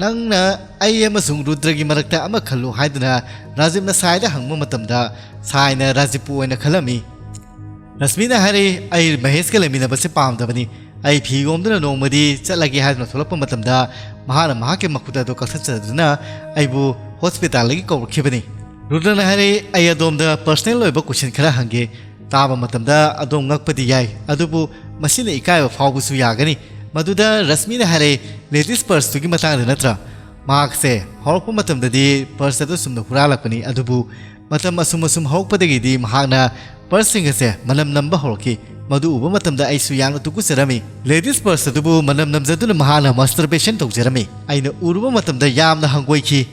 "ꯅꯪꯅ ꯑꯩ ꯑꯃꯁꯨꯡ ꯔꯨꯗ꯭ꯔꯒꯤ ꯃꯔꯛꯇ ꯑꯃ ꯈꯜꯂꯨ" ꯍꯥꯏꯗꯨꯅ ꯔꯥꯖꯤꯞꯅ ꯁꯥꯏꯗ ꯍꯪꯕ ꯃꯇꯝꯗ ꯁꯥꯏꯅ ꯔꯥꯖꯤꯞꯄꯨ ꯑꯣꯏꯅ ꯈꯜꯂꯝꯃꯤ꯫ ꯔꯁꯃꯤꯅ ꯍꯥꯏꯔꯛꯏ, "ꯑꯩ ꯃꯍꯦꯁꯀ ꯂꯩꯃꯤꯟꯅꯕꯁꯤ ꯄꯥꯝꯗꯕꯅꯤ꯫ ꯑꯩ ꯐꯤ ꯍꯣꯝꯗꯨꯅ ꯅꯣꯡꯃꯗꯤ ꯆꯠꯂꯒꯦ" ꯍꯥꯏꯗꯨꯅ ꯊꯣꯛꯂꯛꯄ ꯃꯇꯝꯗ ꯃꯍꯥꯛꯅ ꯃꯍꯥꯛꯀꯤ ꯃꯈꯨꯠ ꯑꯗꯨ ꯀꯛꯊꯠꯆꯗꯨꯅ ꯑꯩꯕꯨ ꯍꯣꯁꯄꯤꯇꯥꯜꯗꯒꯤ ꯀꯧꯔꯛꯈꯤꯕꯅꯤ꯫ ꯔꯨꯗ꯭ꯔꯅ ꯍꯥꯏꯔꯛꯏ, "ꯑꯩ ꯑꯗꯣꯝꯗ ꯄꯔꯁꯅꯦꯜ ꯑꯣꯏꯕ ꯀꯣꯏꯁꯟ ꯈꯔ ꯍꯪꯒꯦ꯫ ꯇꯥꯕ ꯃꯇꯝꯗ ꯑꯗꯣꯝ ꯉꯛꯄꯗꯤ ꯌꯥꯏ, ꯑꯗꯨꯕꯨ ꯃꯁꯤꯅ ꯏꯀꯥꯏꯕ ꯐꯥꯎꯕꯁꯨ ꯌꯥꯒꯅꯤ꯫" ꯃꯗꯨꯗ ꯔꯁꯃꯤꯅ ꯍꯥꯏꯔꯛꯏ, "ꯂꯦꯗꯤꯁ ꯄꯔꯁꯇꯨꯒꯤ ꯃꯇꯥꯡꯗ ꯅꯠꯇ꯭ꯔꯥ?" ꯃꯍꯥꯛꯁꯦ ꯍꯧꯔꯛꯄ ꯃꯇꯝꯗꯗꯤ ꯄꯔꯁ ꯑꯗꯨ ꯆꯨꯝꯅ ꯍꯨꯔꯥꯜꯂꯛꯄꯅꯤ, ꯑꯗꯨꯕꯨ ꯃꯇꯝ ꯑꯁꯨꯝ ꯑꯁꯨꯝ ꯍꯧꯔꯛꯄꯗꯒꯤꯗꯤ ꯃꯍꯥꯛꯅ ꯄꯔꯁꯁꯤꯡ ꯑꯁꯦ ꯃꯅꯝ ꯅꯝꯕ ꯍꯧꯔꯛꯈꯤ꯫ ꯃꯗꯨ ꯎꯕ ꯃꯇꯝꯗ ꯑꯩꯁꯨ ꯌꯥꯝꯅ ꯇꯨꯀꯨꯠꯆꯔꯝꯃꯤ꯫ ꯂꯦꯗꯤꯁ ꯄꯔꯁ ꯑꯗꯨꯕꯨ ꯃꯅꯝ ꯅꯝꯖꯗꯨꯅ ꯃꯍꯥꯛꯅ ꯃꯥꯁꯇꯔꯕꯦꯁꯟ ꯇꯧꯖꯔꯝꯃꯤ꯫ ꯑꯩꯅ ꯎꯔꯨꯕ ꯃꯇꯝꯗ ꯌꯥꯝꯅ ꯍꯪꯒꯣꯏꯈꯤ꯫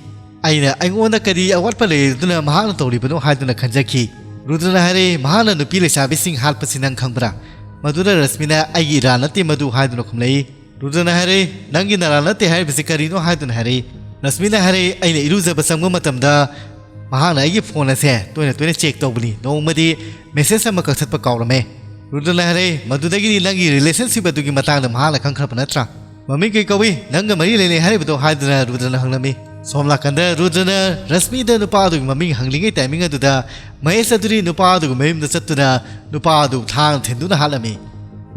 ꯑꯩꯅ ꯑꯩꯉꯣꯟꯗ ꯀꯔꯤ ꯑꯋꯥꯠꯄ ꯂꯩꯗꯨꯅ ꯃꯍꯥꯛꯅ ꯇꯧꯔꯤꯕꯅꯣ ꯍꯥꯏꯗꯨꯅ ꯈꯟꯖꯈꯤ꯫ ꯔꯨꯗ꯭ꯔꯅ ꯍꯥꯏꯔꯛꯏ, "ꯃꯍꯥꯛꯅ ꯅꯨꯄꯤ ꯂꯩꯁꯥꯕꯤꯁꯤꯡ ꯍꯥꯠꯄꯁꯤ ꯅꯪ ꯈꯪꯕ꯭ꯔꯥ?" ꯃꯗꯨꯗ ꯔꯁꯃꯤꯅ, "ꯑꯩꯒꯤ ꯏꯔꯥꯟ ꯅꯠꯇꯦ ꯃꯗꯨ" ꯍꯥꯏꯗꯨꯅ ꯈꯨꯝꯂꯛꯏ꯫ ꯔꯨꯗ꯭ꯔꯅ ꯍꯥꯏꯔꯛꯏ, "ꯅꯪꯒꯤ ꯅꯔꯥꯜ ꯅꯠꯇꯦ ꯍꯥꯏꯔꯤꯕꯁꯤ ꯀꯔꯤꯅꯣ?" ꯍꯥꯏꯗꯨꯅ ꯍꯥꯏꯔꯛꯏ꯫ ꯔꯁꯃꯤꯅ ꯍꯥꯏꯔꯛꯏ, "ꯑꯩꯅ ꯏꯔꯨꯖꯕ ꯆꯪꯕ ꯃꯇꯝꯗ ꯃꯍꯥꯛꯅ ꯑꯩꯒꯤ ꯐꯣꯟ ꯑꯁꯦ ꯇꯣꯏꯅ ꯇꯣꯏꯅ ꯆꯦꯛ ꯇꯧꯕꯅꯤ, ꯅꯣꯡꯃꯗꯤ ꯃꯦꯁꯦꯖ ꯑꯃ ꯀꯛꯊꯠꯄ ꯀꯥꯎꯔꯝꯃꯦ꯫ ꯔꯨꯗ꯭ꯔꯅ ꯍꯥꯏꯔꯦ, "ꯃꯗꯨꯗꯒꯤꯗꯤ ꯅꯪꯒꯤ ꯔꯤꯂꯦꯁꯟꯁꯤꯞ ꯑꯗꯨꯒꯤ ꯃꯇꯥꯡꯗ ꯃꯍꯥꯛꯅ ꯈꯪꯈ꯭ꯔꯕ ꯅꯠꯇ꯭ꯔꯥ? ꯃꯃꯤꯡ ꯀꯩ ꯀꯧꯏ? ꯅꯪꯒ ꯃꯔꯤ ꯂꯩꯅꯩ ꯍꯥꯏꯔꯤꯕꯗꯣ?" ꯍꯥꯏꯗꯨꯅ ꯔꯨꯗ꯭ꯔꯅ ꯍꯪꯂꯝꯃꯤ꯫ ꯁꯣꯝ ꯅꯥꯀꯟꯗ ꯔꯨꯗ꯭ꯔꯅ ꯔꯁꯃꯤꯗ ꯅꯨꯄꯥ ꯑꯗꯨꯒꯤ ꯃꯃꯤꯡ ꯍꯪꯂꯤꯉꯩ ꯇꯥꯏꯃꯤꯡ ꯑꯗꯨꯗ ꯃꯍꯦꯁ ꯑꯗꯨꯗꯤ ꯅꯨꯄꯥ ꯑꯗꯨꯒꯤ ꯃꯌꯨꯝꯗ ꯆꯠꯇꯨꯅ ꯅꯨꯄꯥ ꯑꯗꯨ ꯊꯥꯡꯅ ꯊꯤꯟꯗꯨꯅ ꯍꯥꯠꯂꯝꯃꯤ꯫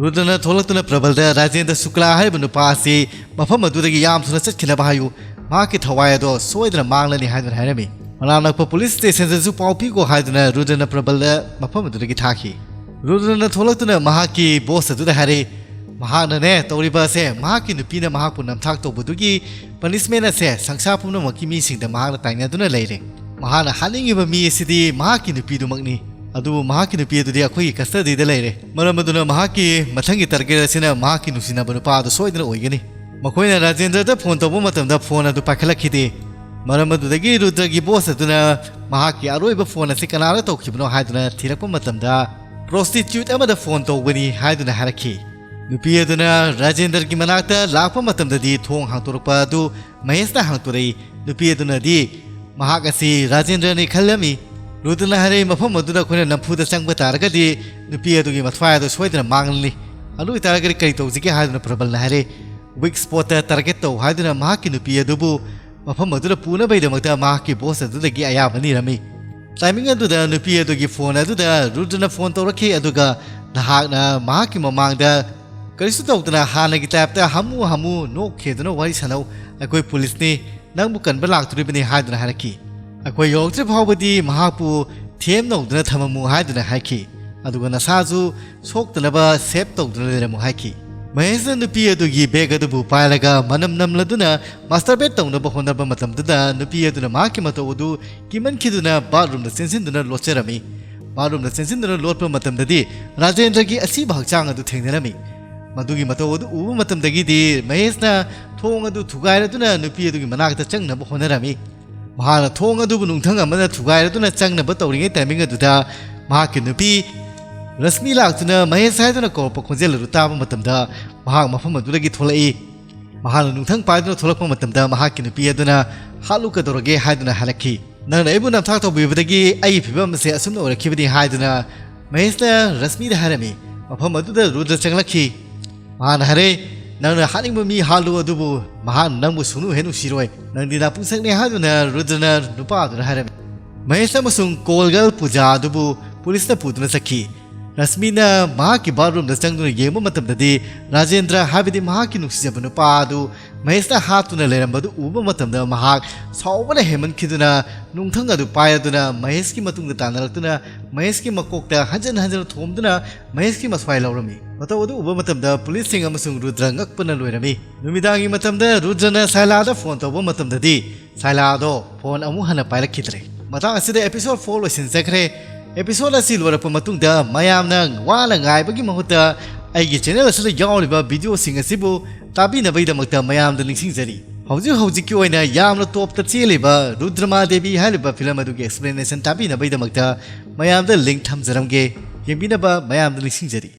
ꯔꯨꯗ꯭ꯔꯅ ꯊꯣꯛꯂꯛꯇꯨꯅ ꯄ꯭ꯔꯕꯜꯗ ꯔꯥꯖꯦꯟꯗ꯭ꯔ ꯁꯨꯀ꯭ꯂꯥ ꯍꯥꯏꯔꯤꯕ ꯅꯨꯄꯥ ꯑꯁꯤ ꯃꯐꯝ ꯑꯗꯨꯗꯒꯤ ꯌꯥꯝ ꯊꯨꯅ ꯆꯠꯈꯤꯅꯕ ꯍꯥꯏꯌꯨ, ꯃꯍꯥꯛꯀꯤ ꯊꯋꯥꯏ ꯑꯗꯣ ꯁꯣꯏꯗꯅ ꯃꯥꯡꯂꯅꯤ ꯍꯥꯏꯗꯨꯅ ꯍꯥꯏꯔꯝꯃꯤ꯫ ꯃꯅꯥꯛ ꯅꯛꯄ ꯄꯨꯂꯤꯁ ꯁ꯭ꯇꯦꯁꯟꯗꯁꯨ ꯄꯥꯎ ꯄꯤꯈꯣ ꯍꯥꯏꯗꯨꯅ ꯔꯨꯗ꯭ꯔꯅ ꯄ꯭ꯔꯕꯜꯗ ꯃꯐꯝ ꯑꯗꯨꯗꯒꯤ ꯊꯥꯈꯤ꯫ ꯔꯨꯗ꯭ꯔꯅ ꯊꯣꯛꯂꯛꯇꯨꯅ ꯃꯍꯥꯛꯀꯤ ꯕꯣꯁ ꯑꯗꯨꯗ ꯍꯥꯏꯔꯛꯏ, ꯃꯍꯥꯛꯅꯅꯦ ꯇꯧꯔꯤꯕ ꯑꯁꯦ ꯃꯍꯥꯛꯀꯤ ꯅꯨꯄꯤꯅ ꯃꯍꯥꯛꯄꯨ ꯅꯝꯊꯥꯛ ꯇꯧꯕꯗꯨꯒꯤ ꯄꯅꯤꯁꯃꯦꯟ ꯑꯁꯦ ꯁꯪꯁꯥꯔ ꯄꯨꯝꯅꯃꯛꯀꯤ ꯃꯤꯁꯤꯡꯗ ꯃꯍꯥꯛꯅ ꯇꯥꯏꯅꯗꯨꯅ ꯂꯩꯔꯦ꯫ ꯃꯍꯥꯛꯅ ꯍꯥꯠꯅꯤꯡꯉꯤꯕ ꯃꯤ ꯑꯁꯤꯗꯤ ꯃꯍꯥꯛꯀꯤ ꯅꯨꯄꯤꯗꯨꯃꯛꯅꯤ꯫ ꯑꯗꯨꯕꯨ ꯃꯍꯥꯛꯀꯤ ꯅꯨꯄꯤ ꯑꯗꯨꯗꯤ ꯑꯩꯈꯣꯏꯒꯤ ꯀꯁꯇꯗꯤꯗ ꯂꯩꯔꯦ꯫ ꯃꯔꯝ ꯑꯗꯨꯅ ꯃꯍꯥꯛꯀꯤ ꯃꯊꯪꯒꯤ ꯇꯥꯔꯒꯦꯠ ꯑꯁꯤꯅ ꯃꯍꯥꯛꯀꯤ ꯅꯨꯡꯁꯤꯅꯕ ꯅꯨꯄꯥ ꯑꯗꯨ ꯁꯣꯏꯗꯅ ꯑꯣꯏꯒꯅꯤ꯫ ꯃꯈꯣꯏꯅ ꯔꯥꯖꯦꯟꯗ꯭ꯔꯗ ꯐꯣꯟ ꯇꯧꯕ ꯃꯇꯝꯗ ꯐꯣꯟ ꯑꯗꯨ ꯄꯥꯏꯈꯠꯂꯛꯈꯤꯗꯦ꯫ ꯃꯔꯝ ꯑꯗꯨꯗꯒꯤ ꯔꯨꯗ꯭ꯔꯒꯤ ꯕꯣꯁ ꯑꯗꯨꯅ ꯃꯍꯥꯛꯀꯤ ꯑꯔꯣꯏꯕ ꯐꯣꯟ ꯑꯁꯤ ꯀꯅꯥꯗ ꯇꯧꯈꯤꯕꯅꯣ ꯍꯥꯏꯗꯨꯅ ꯊꯤꯔꯛꯄ ꯃꯇꯝꯗ, ꯄ꯭ꯔꯣꯁꯇꯤꯇ꯭ꯌꯨꯠ ꯑꯃꯗ ꯐꯣꯟ ꯇꯧꯕꯅꯤ ꯍꯥꯏꯗꯨꯅ ꯍꯥꯏꯔꯛꯈꯤ꯫ ꯅꯨꯄꯤ ꯑꯗꯨꯅ ꯔꯥꯖꯦꯟꯗ꯭ꯔꯒꯤ ꯃꯅꯥꯛꯇ ꯂꯥꯛꯄ ꯃꯇꯝꯗꯗꯤ ꯊꯣꯡ ꯍꯥꯡꯇꯣꯔꯛꯄ ꯑꯗꯨ ꯃꯍꯦꯁꯅ ꯍꯥꯡꯇꯣꯔꯛꯏ꯫ ꯅꯨꯄꯤ ꯑꯗꯨꯅꯗꯤ ꯃꯍꯥꯛ ꯑꯁꯤ ꯔꯥꯖꯦꯟꯗ꯭ꯔꯅꯤ ꯈꯜꯂꯝꯃꯤ꯫ ꯔꯨꯗ꯭ꯔꯅ ꯍꯥꯏꯔꯛꯏ, "ꯃꯐꯝ ꯑꯗꯨꯗ ꯑꯩꯈꯣꯏꯅ ꯅꯝꯐꯨꯗ ꯆꯪꯕ ꯇꯥꯔꯒꯗꯤ ꯅꯨꯄꯤ ꯑꯗꯨꯒꯤ ꯃꯊ꯭ꯋꯥꯏ ꯑꯗꯨ ꯁꯣꯏꯗꯅ ꯃꯥꯡꯂꯅꯤ꯫ ꯑꯗꯨ ꯑꯣꯏꯇꯥꯔꯒꯗꯤ ꯀꯔꯤ ꯇꯧꯁꯤꯒꯦ?" ꯍꯥꯏꯗꯨꯅ ꯄ꯭ꯔꯕꯜꯅ ꯍꯥꯏꯔꯛꯏ꯫ "ꯋꯤꯛ ꯁ꯭ꯄꯣꯠꯇ ꯇꯥꯔꯒꯦꯠ ꯇꯧ" ꯍꯥꯏꯗꯨꯅ ꯃꯍꯥꯛꯀꯤ ꯅꯨꯄꯤ ꯑꯗꯨꯕꯨ ꯃꯐꯝ ꯑꯗꯨꯗ ꯄꯨꯅꯕꯒꯤꯗꯃꯛꯇ ꯃꯍꯥꯛꯀꯤ ꯕꯣꯁ ꯑꯗꯨꯗꯒꯤ ꯑꯌꯥꯕ ꯅꯤꯔꯝꯃꯤ꯫ ꯇꯥꯏꯃꯤꯡ ꯑꯗꯨꯗ ꯅꯨꯄꯤ ꯑꯗꯨꯒꯤ ꯐꯣꯟ ꯑꯗꯨꯗ ꯔꯨꯗ꯭ꯔꯅ ꯐꯣꯟ ꯇꯧꯔꯛꯈꯤ, ꯑꯗꯨꯒ ꯅꯍꯥꯛꯅ ꯃꯍꯥꯛꯀꯤ ꯃꯃꯥꯡꯗ ꯀꯔꯤꯁꯨ ꯇꯧꯗꯅ ꯍꯥꯟꯅꯒꯤ ꯇꯥꯏꯞꯇ ꯍꯥꯃꯨ ꯍꯥꯃꯨ ꯅꯣꯛꯈꯤꯗꯨꯅ ꯋꯥꯔꯤ ꯁꯥꯟꯅꯧ, ꯑꯩꯈꯣꯏ ꯄꯨꯂꯤꯁꯅꯤ, ꯅꯪꯕꯨ ꯀꯟꯕ ꯂꯥꯛꯇꯣꯔꯤꯕꯅꯤ ꯍꯥꯏꯗꯨꯅ ꯍꯥꯏꯔꯛꯈꯤ꯫ "ꯑꯩꯈꯣꯏ ꯌꯧꯔꯛꯇ꯭ꯔꯤ ꯐꯥꯎꯕꯗꯤ ꯃꯍꯥꯛꯄꯨ ꯊꯦꯝꯅꯧꯗꯨꯅ ꯊꯝꯃꯝꯃꯨ" ꯍꯥꯏꯗꯨꯅ ꯍꯥꯏꯈꯤ꯫ "ꯑꯗꯨꯒ ꯅꯁꯥꯁꯨ ꯁꯣꯛꯇꯅꯕ ꯁꯦꯞ ꯇꯧꯗꯨꯅ ꯂꯩꯔꯝꯃꯨ" ꯍꯥꯏꯈꯤ꯫ ꯃꯍꯦꯁꯅ ꯅꯨꯄꯤ ꯑꯗꯨꯒꯤ ꯕꯦꯒ ꯑꯗꯨꯕꯨ ꯄꯥꯏꯔꯒ ꯃꯅꯝ ꯅꯝꯂꯗꯨꯅ ꯃꯥꯁꯇꯔꯕꯦꯠ ꯇꯧꯅꯕ ꯍꯣꯠꯅꯕ ꯃꯇꯝꯗꯨꯗ ꯅꯨꯄꯤ ꯑꯗꯨꯅ ꯃꯍꯥꯛꯀꯤ ꯃꯇꯧ ꯑꯗꯨ ꯀꯤꯃꯟꯈꯤꯗꯨꯅ ꯕꯥꯠꯔꯨꯝꯗ ꯆꯦꯟꯁꯤꯟꯗꯨꯅ ꯂꯣꯠꯆꯔꯝꯃꯤ꯫ ꯕꯥꯠꯔꯨꯝꯗ ꯆꯦꯟꯁꯤꯟꯗꯨꯅ ꯂꯣꯠꯄ ꯃꯇꯝꯗꯗꯤ ꯔꯥꯖꯦꯟꯗ꯭ꯔꯒꯤ ꯑꯁꯤꯕ ꯍꯛꯆꯥꯡ ꯑꯗꯨ ꯊꯦꯡꯅꯔꯝꯃꯤ꯫ ꯃꯗꯨꯒꯤ ꯃꯇꯧ ꯑꯗꯨ ꯎꯕ ꯃꯇꯝꯗꯒꯤꯗꯤ ꯃꯍꯦꯁꯅ ꯊꯣꯡ ꯑꯗꯨ ꯊꯨꯒꯥꯏꯔꯗꯨꯅ ꯅꯨꯄꯤ ꯑꯗꯨꯒꯤ ꯃꯅꯥꯛꯇ ꯆꯪꯅꯕ ꯍꯣꯠꯅꯔꯝꯃꯤ꯫ ꯃꯍꯥꯛꯅ ꯊꯣꯡ ꯑꯗꯨꯕꯨ ꯅꯨꯡꯊꯪ ꯑꯃꯅ ꯊꯨꯒꯥꯏꯔꯗꯨꯅ ꯆꯪꯅꯕ ꯇꯧꯔꯤꯉꯩ ꯇꯥꯏꯃꯤꯡ ꯑꯗꯨꯗ ꯃꯍꯥꯛꯀꯤ ꯅꯨꯄꯤ ꯔꯁꯃꯤ ꯂꯥꯛꯇꯨꯅ ꯃꯍꯦꯁ ꯍꯥꯏꯗꯨꯅ ꯀꯧꯔꯛꯄ ꯈꯣꯟꯖꯦꯜ ꯑꯗꯨ ꯇꯥꯕ ꯃꯇꯝꯗ ꯃꯍꯥꯛ ꯃꯐꯝ ꯑꯗꯨꯗꯒꯤ ꯊꯣꯛꯂꯛꯏ꯫ ꯃꯍꯥꯛꯅ ꯅꯨꯡꯊꯪ ꯄꯥꯏꯗꯨꯅ ꯊꯣꯛꯂꯛꯄ ꯃꯇꯝꯗ ꯃꯍꯥꯛꯀꯤ ꯅꯨꯄꯤ ꯑꯗꯨꯅ ꯍꯥꯠꯂꯨꯀꯗꯧꯔꯒꯦ ꯍꯥꯏꯗꯨꯅ ꯍꯥꯏꯔꯛꯈꯤ꯫ "ꯅꯪꯅ ꯑꯩꯕꯨ ꯅꯝꯊꯥꯛ ꯇꯧꯕꯤꯕꯗꯒꯤ ꯑꯩꯒꯤ ꯐꯤꯕꯝ ꯑꯁꯤ ꯑꯁꯨꯝꯅ ꯑꯣꯏꯔꯛꯈꯤꯕꯅꯤ" ꯍꯥꯏꯗꯨꯅ ꯃꯍꯦꯁꯅ ꯔꯁꯃꯤꯗ ꯍꯥꯏꯔꯝꯃꯤ꯫ ꯃꯐꯝ ꯑꯗꯨꯗ ꯔꯨꯗ꯭ꯔ ꯆꯪꯂꯛꯈꯤ꯫ ꯃꯍꯥꯛꯅ ꯍꯥꯏꯔꯦ, "ꯅꯪꯅ ꯍꯥꯠꯅꯤꯡꯕ ꯃꯤ ꯍꯥꯠꯂꯨ, ꯑꯗꯨꯕꯨ ꯃꯍꯥꯛꯅ ꯅꯪꯕꯨ ꯁꯨꯡꯅꯨ ꯍꯦꯛ ꯅꯨꯡꯁꯤꯔꯣꯏ꯫ ꯅꯪꯗꯤ ꯅꯄꯨꯡꯁꯛꯅꯤ" ꯍꯥꯏꯗꯨꯅ ꯔꯨꯗ꯭ꯔꯅ ꯅꯨꯄꯥ ꯑꯗꯨꯗ ꯍꯥꯏꯔꯝꯃꯤ꯫ ꯃꯍꯦꯁ ꯑꯃꯁꯨꯡ ꯀꯣꯜ ꯒꯔꯜ ꯄꯨꯖꯥ ꯑꯗꯨꯕꯨ ꯄꯨꯂꯤꯁꯅ ꯄꯨꯗꯨꯅ ꯆꯠꯈꯤ꯫ ꯔꯁꯃꯤꯅ ꯃꯍꯥꯛꯀꯤ ꯕꯥꯠꯔꯨꯝꯗ ꯆꯪꯗꯨꯅ ꯌꯦꯡꯕ ꯃꯇꯝꯗꯗꯤ ꯔꯥꯖꯦꯟꯗ꯭ꯔ, ꯍꯥꯏꯕꯗꯤ ꯃꯍꯥꯛꯀꯤ ꯅꯨꯡꯁꯤꯖꯕ ꯅꯨꯄꯥ ꯑꯗꯨ ꯃꯍꯦꯁꯅ ꯍꯥꯠꯇꯨꯅ ꯂꯩꯔꯝꯕꯗꯨ ꯎꯕ ꯃꯇꯝꯗ ꯃꯍꯥꯛ ꯁꯥꯎꯕꯅ ꯍꯦꯟꯃꯟꯈꯤꯗꯨꯅ ꯅꯨꯡꯊꯪ ꯑꯗꯨ ꯄꯥꯏꯔꯗꯨꯅ ꯃꯍꯦꯁꯀꯤ ꯃꯇꯨꯡꯗ ꯇꯥꯟꯅꯔꯛꯇꯨꯅ ꯃꯍꯦꯁꯀꯤ ꯃꯀꯣꯛꯇ ꯍꯟꯖꯟ ꯍꯟꯖꯟꯅ ꯊꯣꯝꯗꯨꯅ ꯃꯍꯦꯁꯀꯤ ꯃꯁ꯭ꯋꯥꯏ ꯂꯧꯔꯝꯃꯤ꯫ ꯃꯇꯧ ꯑꯗꯨ ꯎꯕ ꯃꯇꯝꯗ ꯄꯨꯂꯤꯁꯁꯤꯡ ꯑꯃꯁꯨꯡ ꯔꯨꯗ꯭ꯔ ꯉꯛꯄꯅ ꯂꯣꯏꯔꯝꯃꯤ꯫ ꯅꯨꯃꯤꯗꯥꯡꯒꯤ ꯃꯇꯝꯗ ꯔꯨꯗ꯭ꯔꯅ ꯁꯥꯏꯂꯥꯗ ꯐꯣꯟ ꯇꯧꯕ ꯃꯇꯝꯗꯗꯤ ꯁꯥꯏꯂꯥꯗꯣ ꯐꯣꯟ ꯑꯃꯨꯛ ꯍꯟꯅ ꯄꯥꯏꯔꯛꯈꯤꯗ꯭ꯔꯦ꯫ ꯃꯇꯥꯡ ꯑꯁꯤꯗ episode four ꯂꯣꯏꯁꯤꯟꯖꯈ꯭ꯔꯦ꯫ Episode ꯑꯁꯤ ꯂꯣꯏꯔꯛꯄ ꯃꯇꯨꯡꯗ ꯃꯌꯥꯝꯅ ꯋꯥꯅ ꯉꯥꯏꯕꯒꯤ ꯃꯍꯨꯠꯇ ꯑꯩꯒꯤ channel ꯑꯁꯤꯗ ꯌꯥꯎꯔꯤꯕ videoꯁꯤꯡ ꯑꯁꯤꯕꯨ ꯇꯥꯕꯤꯅꯕꯒꯤꯗꯃꯛꯇ ꯃꯌꯥꯝꯗ ꯅꯤꯡꯁꯤꯡꯖꯔꯤ꯫ ꯍꯧꯖꯤꯛ ꯍꯧꯖꯤꯛꯀꯤ ꯑꯣꯏꯅ ꯌꯥꯝꯅ topꯇ ꯆꯦꯜꯂꯤꯕ ꯔꯨꯗ꯭ꯔꯃꯥ ꯗꯦꯕꯤ ꯍꯥꯏꯔꯤꯕ film ꯑꯗꯨꯒꯤ explanation ꯇꯥꯕꯤꯅꯕꯒꯤꯗꯃꯛꯇ ꯃꯌꯥꯝꯗ link ꯊꯝꯖꯔꯝꯒꯦ꯫ ꯌꯦꯡꯕꯤꯅꯕ ꯃꯌꯥꯝꯗ ꯅꯤꯡꯁꯤꯡꯖꯔꯤ꯫